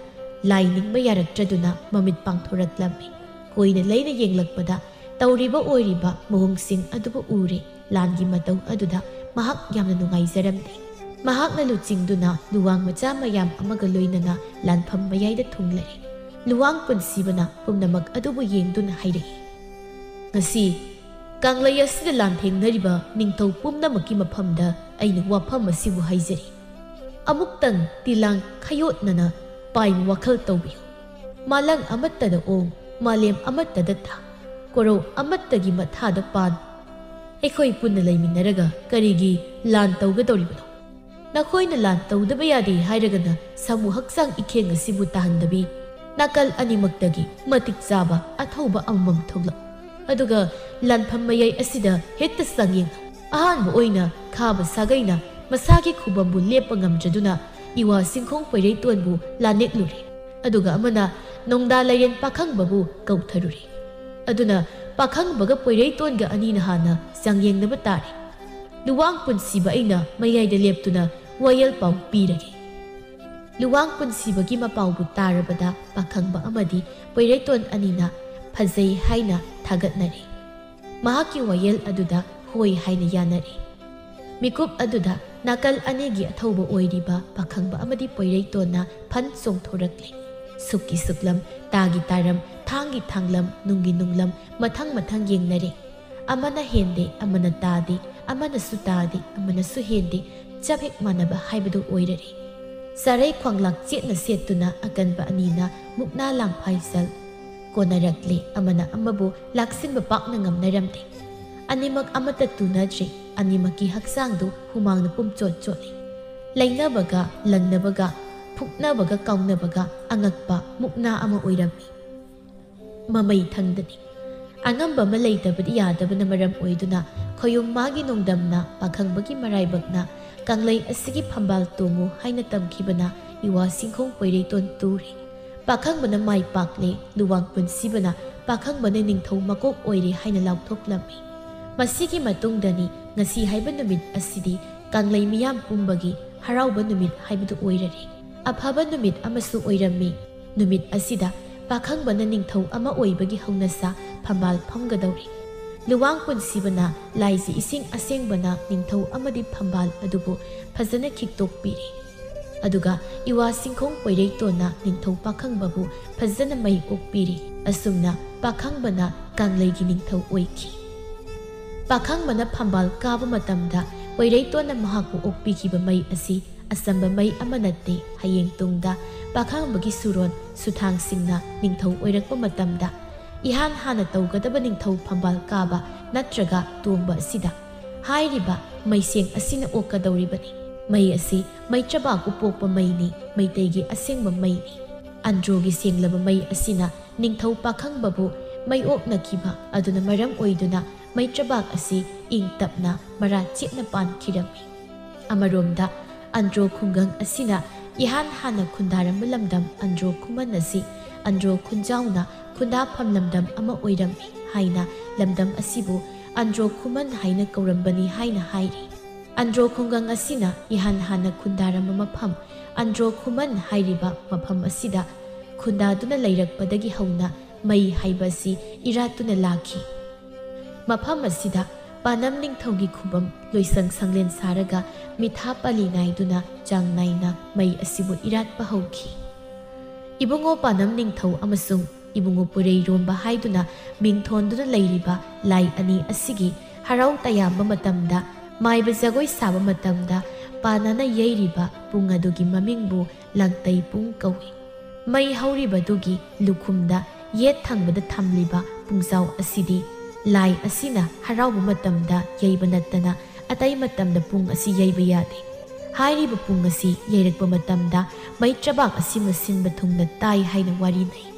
ꯂꯥꯏ ꯅꯤꯡꯕ ꯌꯥꯔꯛꯇ꯭ꯔꯗꯨꯅ ꯃꯃꯤꯠ ꯄꯥꯡꯊꯣꯔꯛꯂꯝꯃꯤ꯫ ꯀꯣꯏꯅ ꯂꯩꯅ ꯌꯦꯡꯂꯛꯄꯗ ꯇꯧꯔꯤꯕ ꯑꯣꯏꯔꯤꯕ ꯃꯑꯣꯡꯁꯤꯡ ꯑꯗꯨꯕꯨ ꯎꯔꯦ꯫ ꯂꯥꯟꯒꯤ ꯃꯇꯧ ꯑꯗꯨꯗ ꯃꯍꯥꯛ ꯌꯥꯝꯅ ꯅꯨꯡꯉꯥꯏꯖꯔꯝꯗꯦ꯫ ꯃꯍꯥꯛꯅ ꯂꯨꯆꯤꯡꯗꯨꯅ ꯂꯨꯋꯥꯡ ꯃꯆꯥ ꯃꯌꯥꯝ ꯑꯃꯒ ꯂꯣꯏꯅꯅ ꯂꯥꯟꯐꯝ ꯃꯌꯥꯏꯗ ꯊꯨꯡꯂꯔꯦ꯫ ꯂꯨꯋꯥꯡ ꯄꯨꯟꯁꯤꯕꯅ ꯄꯨꯝꯅꯃꯛ ꯑꯗꯨꯕꯨ ꯌꯦꯡꯗꯨꯅ ꯍꯥꯏꯔꯛꯏ, "ꯉꯁꯤ ꯀꯪꯂꯩ ꯑꯁꯤꯗ ꯂꯥꯟꯊꯦꯡꯅꯔꯤꯕ ꯅꯤꯡꯊꯧ ꯄꯨꯝꯅꯃꯛꯀꯤ ꯃꯐꯝꯗ ꯑꯩꯅ ꯋꯥꯐꯝ ꯑꯁꯤꯕꯨ ꯍꯥꯏꯖꯔꯤ꯫ ꯑꯃꯨꯛꯇꯪ ꯇꯤꯂꯥꯡ ꯈꯌꯣꯠꯅꯅ ꯄꯥꯏꯕ ꯋꯥꯈꯜ ꯇꯧꯕꯤꯌꯨ꯫ ꯃꯥꯂꯪ ꯑꯃꯠꯇꯗ ꯑꯣꯡ, ꯃꯥꯂꯦꯝ ꯑꯃꯠꯇꯗ ꯊꯥ, ꯀꯣꯔꯧ ꯑꯃꯠꯇꯒꯤ ꯃꯊꯥꯗ ꯄꯥꯟ꯫ ꯑꯩꯈꯣꯏ ꯄꯨꯟꯅ ꯂꯩꯃꯤꯟꯅꯔꯒ ꯀꯔꯤꯒꯤ ꯂꯥꯟ ꯇꯧꯒꯗꯧꯔꯤꯕꯅꯣ? ꯅꯈꯣꯏꯅ ꯂꯥꯟ ꯇꯧꯗꯕ ꯌꯥꯗꯦ ꯍꯥꯏꯔꯒꯅ ꯁꯥꯃꯨ ꯍꯛꯆꯥꯡ ꯏꯈꯦꯡ ꯑꯁꯤꯕꯨ ꯇꯥꯍꯟꯗꯕꯤ, ꯅꯥꯀꯜ ꯑꯅꯤꯃꯛꯇꯒꯤ ꯃꯇꯤꯛ ꯆꯥꯕ ꯑꯊꯧꯕ ꯑꯃꯃꯝ ꯊꯣꯛꯂꯛꯎ꯫ ꯑꯗꯨꯒ ꯂꯥꯟꯐꯝ ꯃꯌꯥꯏ ꯑꯁꯤꯗ ꯍꯦꯛꯇ ꯆꯪꯌꯦꯡꯅꯧ꯫ ꯑꯍꯥꯟꯕ ꯑꯣꯏꯅ ꯈꯥꯕ ꯁꯥꯒꯩꯅ ꯃꯁꯥꯒꯤ ꯈꯨꯕꯝꯕꯨ ꯂꯦꯞꯄ ꯉꯝꯗ꯭ꯔꯗꯨꯅ ꯏꯋꯥ ꯁꯤꯡꯈꯣꯡ ꯄꯣꯏꯔꯩꯇꯣꯟꯕꯨ ꯂꯥꯟꯅꯦꯛꯂꯨꯔꯦ꯫ ꯑꯗꯨꯒ ꯑꯃꯅ ꯅꯣꯡꯗꯥ ꯂꯥꯏꯔꯦꯟ ꯄꯥꯈꯪꯕꯕꯨ ꯀꯧꯊꯔꯨꯔꯦ꯫ ꯑꯗꯨꯅ ꯄꯥꯈꯪꯕꯒ ꯄꯣꯏꯔꯩꯇꯣꯟꯒ ꯑꯅꯤꯅ ꯍꯥꯟꯅ ꯆꯥꯡꯌꯦꯡꯅꯕ ꯇꯥꯔꯦ꯫ ꯂꯨꯋꯥꯡ ꯄꯨꯟꯁꯤꯕ ꯑꯩꯅ ꯃꯌꯥꯏꯗ ꯂꯦꯞꯇꯨꯅ ꯋꯥꯌꯦꯜ ꯄꯥꯎ ꯄꯤꯔꯒꯦ꯫" ꯂꯨꯋꯥꯡ ꯄꯨꯟꯁꯤꯕꯒꯤ ꯃꯄꯥꯎꯕꯨ ꯇꯥꯔꯕꯗ ꯄꯥꯈꯪꯕ ꯑꯃꯗꯤ ꯄꯣꯏꯔꯩꯇꯣꯟ ꯑꯅꯤꯅ ꯐꯖꯩ ꯍꯥꯏꯅ ꯊꯥꯒꯠꯅꯔꯦ꯫ ꯃꯍꯥꯛꯀꯤ ꯋꯥꯌꯦꯜ ꯑꯗꯨꯗ ꯍꯣꯏ ꯍꯥꯏꯅ ꯌꯥꯅꯔꯦ꯫ ꯃꯤꯀꯨꯞ ꯑꯗꯨꯗ ꯅꯥꯀꯜ ꯑꯅꯤꯒꯤ ꯑꯊꯧꯕ ꯑꯣꯏꯔꯤꯕ ꯄꯥꯈꯪꯕ ꯑꯃꯗꯤ ꯄꯣꯏꯔꯩꯇꯣꯟꯅ ꯐꯟ ꯆꯣꯡꯊꯣꯔꯛꯂꯤ꯫ ꯁꯨꯛꯀꯤ ꯁꯨꯛꯂꯝ, ꯇꯥꯒꯤ ꯇꯥꯔꯝ, ꯊꯥꯡꯒꯤ ꯊꯥꯡꯂꯝ, ꯅꯨꯡꯒꯤ ꯅꯨꯡꯂꯝ, ꯃꯊꯪ ꯃꯊꯪ ꯌꯦꯡꯅꯔꯦ꯫ ꯑꯃꯅ ꯍꯦꯟꯗꯦ, ꯑꯃꯅ ꯇꯥꯗꯦ, ꯑꯃꯅꯁꯨ ꯇꯥꯗꯦ, ꯑꯃꯅꯁꯨ ꯍꯦꯟꯗꯦ, ꯆꯞ ꯍꯦꯛ ꯃꯥꯟꯅꯕ ꯍꯥꯏꯕꯗꯨ ꯑꯣꯏꯔꯔꯦ꯫ ꯆꯥꯔꯩ ꯈ꯭ꯋꯥꯡꯂꯥꯛ ꯆꯦꯠꯅ ꯁꯦꯠꯇꯨꯅ ꯑꯀꯟꯕ ꯑꯅꯤꯅ ꯃꯨꯛꯅꯥ ꯂꯥꯡꯐꯥꯏꯖꯜ ꯀꯣꯟꯅꯔꯛꯂꯦ꯫ ꯑꯃꯅ ꯑꯃꯕꯨ ꯂꯥꯛꯁꯤꯟꯕ ꯄꯥꯛꯅ ꯉꯝꯅꯔꯝꯗꯦ꯫ ꯑꯅꯤꯃꯛ ꯑꯃꯠꯇ ꯇꯨꯅꯗ꯭ꯔꯦ꯫ ꯑꯅꯤꯃꯛꯀꯤ ꯍꯛꯆꯥꯡꯗꯨ ꯍꯨꯃꯥꯡꯅ ꯄꯨꯝꯆꯣꯠ ꯆꯣꯠꯂꯤ꯫ ꯂꯩꯅꯕꯒ, ꯂꯪꯅꯕꯒ, ꯐꯨꯛꯅꯕꯒ, ꯀꯥꯎꯅꯕꯒ ꯑꯉꯛꯄ ꯃꯨꯛꯅꯥ ꯑꯃ ꯑꯣꯏꯔꯝꯃꯤ꯫ ꯃꯃꯩ ꯊꯪꯗꯅꯤ꯫ ꯑꯉꯝꯕ ꯑꯃ ꯂꯩꯇꯕꯗꯤ ꯌꯥꯗꯕꯅ ꯃꯔꯝ ꯑꯣꯏꯗꯨꯅ ꯈꯣꯌꯨꯝ ꯃꯥꯒꯤ ꯅꯣꯡꯗꯝꯅ ꯄꯥꯈꯪꯕꯒꯤ ꯃꯔꯥꯏꯕꯛꯅ ꯀꯪꯂꯩ ꯑꯁꯤꯒꯤ ꯐꯝꯕꯥꯜ ꯇꯣꯡꯉꯨ ꯍꯥꯏꯅ ꯇꯝꯈꯤꯕꯅ ꯏꯋꯥ ꯁꯤꯡꯈꯣꯡ ꯄꯣꯏꯔꯩꯇꯣꯟ ꯇꯨꯔꯤ꯫ ꯄꯥꯈꯪꯕꯅ ꯃꯥꯏ ꯄꯥꯛꯂꯦ, ꯂꯨꯋꯥꯡ ꯄꯨꯟꯁꯤꯕꯅ ꯄꯥꯈꯪꯕꯅ ꯅꯤꯡꯊꯧ ꯃꯀꯣꯛ ꯑꯣꯏꯔꯦ ꯍꯥꯏꯅ ꯂꯥꯎꯊꯣꯛꯂꯝꯃꯤ꯫ ꯃꯁꯤꯒꯤ ꯃꯇꯨꯡꯗꯅꯤ ꯉꯁꯤ ꯍꯥꯏꯕ ꯅꯨꯃꯤꯠ ꯑꯁꯤꯗꯤ ꯀꯪꯂꯩ ꯃꯤꯌꯥꯝ ꯄꯨꯝꯕꯒꯤ ꯍꯔꯥꯎꯕ ꯅꯨꯃꯤꯠ ꯍꯥꯏꯕꯗꯨ ꯑꯣꯏꯔꯔꯦ꯫ ꯑꯐꯕ ꯅꯨꯃꯤꯠ ꯑꯃꯁꯨ ꯑꯣꯏꯔꯝꯃꯤ꯫ ꯅꯨꯃꯤꯠ ꯑꯁꯤꯗ ꯄꯥꯈꯪꯕꯅ ꯅꯤꯡꯊꯧ ꯑꯃ ꯑꯣꯏꯕꯒꯤ ꯍꯧꯅꯁꯥ ꯐꯝꯕꯥꯜ ꯐꯝꯒꯗꯧꯔꯤ꯫ ꯂꯨꯋꯥꯡ ꯄꯨꯟꯁꯤꯕꯅ ꯂꯥꯏꯖꯤ ꯏꯁꯤꯡ ꯑꯁꯦꯡꯕꯅ ꯅꯤꯡꯊꯧ ꯑꯃꯗꯤ ꯐꯝꯕꯥꯜ ꯑꯗꯨꯕꯨ ꯐꯖꯅ ꯈꯤꯛꯇꯣꯛꯄꯤꯔꯤ꯫ ꯑꯗꯨꯒ ꯏꯋꯥ ꯁꯤꯡꯈꯣꯡ ꯄꯣꯏꯔꯩꯇꯣꯟꯅ ꯅꯤꯡꯊꯧ ꯄꯥꯈꯪꯕꯕꯨ ꯐꯖꯅ ꯃꯩ ꯑꯣꯛꯄꯤꯔꯤ꯫ ꯑꯁꯨꯝꯅ ꯄꯥꯈꯪꯕꯅ ꯀꯪꯂꯩꯒꯤ ꯅꯤꯡꯊꯧ ꯑꯣꯏꯈꯤ꯫ ꯄꯥꯈꯪꯕꯅ ꯐꯝꯕꯥꯜ ꯀꯥꯕ ꯃꯇꯝꯗ ꯄꯣꯏꯔꯩꯇꯣꯟꯅ ꯃꯍꯥꯛꯄꯨ ꯑꯣꯛꯄꯤꯈꯤꯕ ꯃꯩ ꯑꯁꯤ ꯑꯆꯝꯕ ꯃꯩ ꯑꯃ ꯅꯠꯇꯦ꯫ ꯍꯌꯦꯡ ꯇꯨꯡꯗ ꯄꯥꯈꯪꯕꯒꯤ ꯁꯨꯔꯣꯟ ꯁꯨꯊꯥꯡꯁꯤꯡꯅ ꯅꯤꯡꯊꯧ ꯑꯣꯏꯔꯛꯄ ꯃꯇꯝꯗ ꯏꯍꯥꯟ ꯍꯥꯟꯅ ꯇꯧꯒꯗꯕ ꯅꯤꯡꯊꯧ ꯐꯝꯕꯥꯜ ꯀꯥꯕ ꯅꯠꯇ꯭ꯔꯒ ꯇꯣꯡꯕ ꯑꯁꯤꯗ ꯍꯥꯏꯔꯤꯕ ꯃꯩꯁꯦꯡ ꯑꯁꯤꯅ ꯑꯣꯛꯀꯗꯧꯔꯤꯕꯅꯤ꯫ ꯃꯩ ꯑꯁꯤ ꯃꯩꯇ꯭ꯔꯕꯥꯛꯄꯨ ꯄꯣꯛꯄ ꯃꯩꯅꯤ, ꯃꯩꯇꯩꯒꯤ ꯑꯁꯦꯡꯕ ꯃꯩꯅꯤ꯫ ꯑꯟꯗ꯭ꯔꯣꯒꯤ ꯁꯦꯡꯂꯕ ꯃꯩ ꯑꯁꯤꯅ ꯅꯤꯡꯊꯧ ꯄꯥꯈꯪꯕꯕꯨ ꯃꯩ ꯑꯣꯛꯅꯈꯤꯕ ꯑꯗꯨꯅ ꯃꯔꯝ ꯑꯣꯏꯗꯨꯅ ꯃꯩꯇ꯭ꯔꯕꯥꯛ ꯑꯁꯤ ꯏꯪ ꯇꯞꯅ ꯃꯔꯥ ꯆꯦꯠꯅ ꯄꯥꯟꯈꯤꯔꯝꯃꯤ꯫ ꯑꯃꯔꯣꯝꯗ ꯑꯟꯗ꯭ꯔꯣ ꯈꯨꯡꯒꯪ ꯑꯁꯤꯅ ꯏꯍꯥꯟ ꯍꯥꯟꯅ ꯈꯨꯟꯗꯥꯔꯝꯕ ꯂꯝꯗꯝ ꯑꯟꯗ꯭ꯔꯣ ꯈꯨꯃꯟ ꯑꯁꯤ ꯑꯟꯗ꯭ꯔꯣ ꯈꯨꯟꯖꯥꯎꯅ ꯈꯨꯟꯗꯥꯐꯝ ꯂꯝꯗꯝ ꯑꯃ ꯑꯣꯏꯔꯝꯃꯤ ꯍꯥꯏꯅ ꯂꯝꯗꯝ ꯑꯁꯤꯕꯨ ꯑꯟꯗ꯭ꯔꯣ ꯈꯨꯃꯟ ꯍꯥꯏꯅ ꯀꯧꯔꯝꯕꯅꯤ ꯍꯥꯏꯅ ꯍꯥꯏꯔꯤ꯫ ꯑꯟꯗ꯭ꯔꯣ ꯈꯨꯡꯒꯪ ꯑꯁꯤꯅ ꯏꯍꯥꯟ ꯍꯥꯟꯅ ꯈꯨꯟꯗꯥꯔꯝꯕ ꯃꯐꯝ ꯑꯟꯗ꯭ꯔꯣ ꯈꯨꯃꯟ ꯍꯥꯏꯔꯤꯕ ꯃꯐꯝ ꯑꯁꯤꯗ ꯈꯨꯟꯗꯥꯗꯨꯅ ꯂꯩꯔꯛꯄꯗꯒꯤ ꯍꯧꯅ ꯃꯩ ꯍꯥꯏꯕ ꯑꯁꯤ ꯏꯔꯥꯠꯇꯨꯅ ꯂꯥꯛꯈꯤ꯫ ꯃꯐꯝ ꯑꯁꯤꯗ ꯄꯥꯅꯝ ꯅꯤꯡꯊꯧꯒꯤ ꯈꯨꯕꯝ ꯂꯣꯏꯁꯪ ꯁꯪꯂꯦꯟ ꯁꯥꯔꯒ ꯃꯤꯊꯥ ꯄꯥꯂꯤ ꯅꯥꯏꯗꯨꯅ ꯆꯥꯡ ꯅꯥꯏꯅ ꯃꯩ ꯑꯁꯤꯕꯨ ꯏꯔꯥꯠꯄ ꯍꯧꯈꯤ꯫ ꯏꯕꯨꯡꯉꯣ ꯄꯥꯅꯝ ꯅꯤꯡꯊꯧ ꯑꯃꯁꯨꯡ ꯏꯕꯨꯡꯉꯣ ꯄꯨꯔꯩꯔꯣꯝꯕ ꯍꯥꯏꯗꯨꯅ ꯃꯤꯡ ꯊꯣꯟꯗꯨꯅ ꯂꯩꯔꯤꯕ ꯂꯥꯏ ꯑꯅꯤ ꯑꯁꯤꯒꯤ ꯍꯔꯥꯎ ꯇꯌꯥꯝꯕ ꯃꯇꯝꯗ, ꯃꯥꯏꯕ ꯖꯒꯣꯏ ꯁꯥꯕ ꯃꯇꯝꯗ ꯄꯥꯅꯅ ꯌꯩꯔꯤꯕ ꯄꯨꯡ ꯑꯗꯨꯒꯤ ꯃꯃꯤꯡꯕꯨ ꯂꯥꯡꯇꯩ ꯄꯨꯡ ꯀꯧꯏ꯫ ꯃꯩ ꯍꯧꯔꯤꯕꯗꯨꯒꯤ ꯂꯨꯈꯨꯝꯗ ꯌꯦꯠ ꯊꯪꯕꯗ ꯊꯝꯂꯤꯕ ꯄꯨꯡꯖꯥꯎ ꯑꯁꯤꯗꯤ ꯂꯥꯏ ꯑꯁꯤꯅ ꯍꯔꯥꯎꯕ ꯃꯇꯝꯗ ꯌꯩꯕ ꯅꯠꯇꯅ ꯑꯇꯩ ꯃꯇꯝꯗ ꯄꯨꯡ ꯑꯁꯤ ꯌꯩꯕ ꯌꯥꯗꯦ꯫ ꯍꯥꯏꯔꯤꯕ ꯄꯨꯡ ꯑꯁꯤ ꯌꯩꯔꯛꯄ ꯃꯇꯝꯗ ꯃꯩ ꯆꯕꯥꯛ ꯑꯁꯤꯃ ꯁꯤꯟꯕ ꯊꯨꯡꯅ ꯇꯥꯏ ꯍꯥꯏꯅ ꯋꯥꯔꯤ ꯂꯩ꯫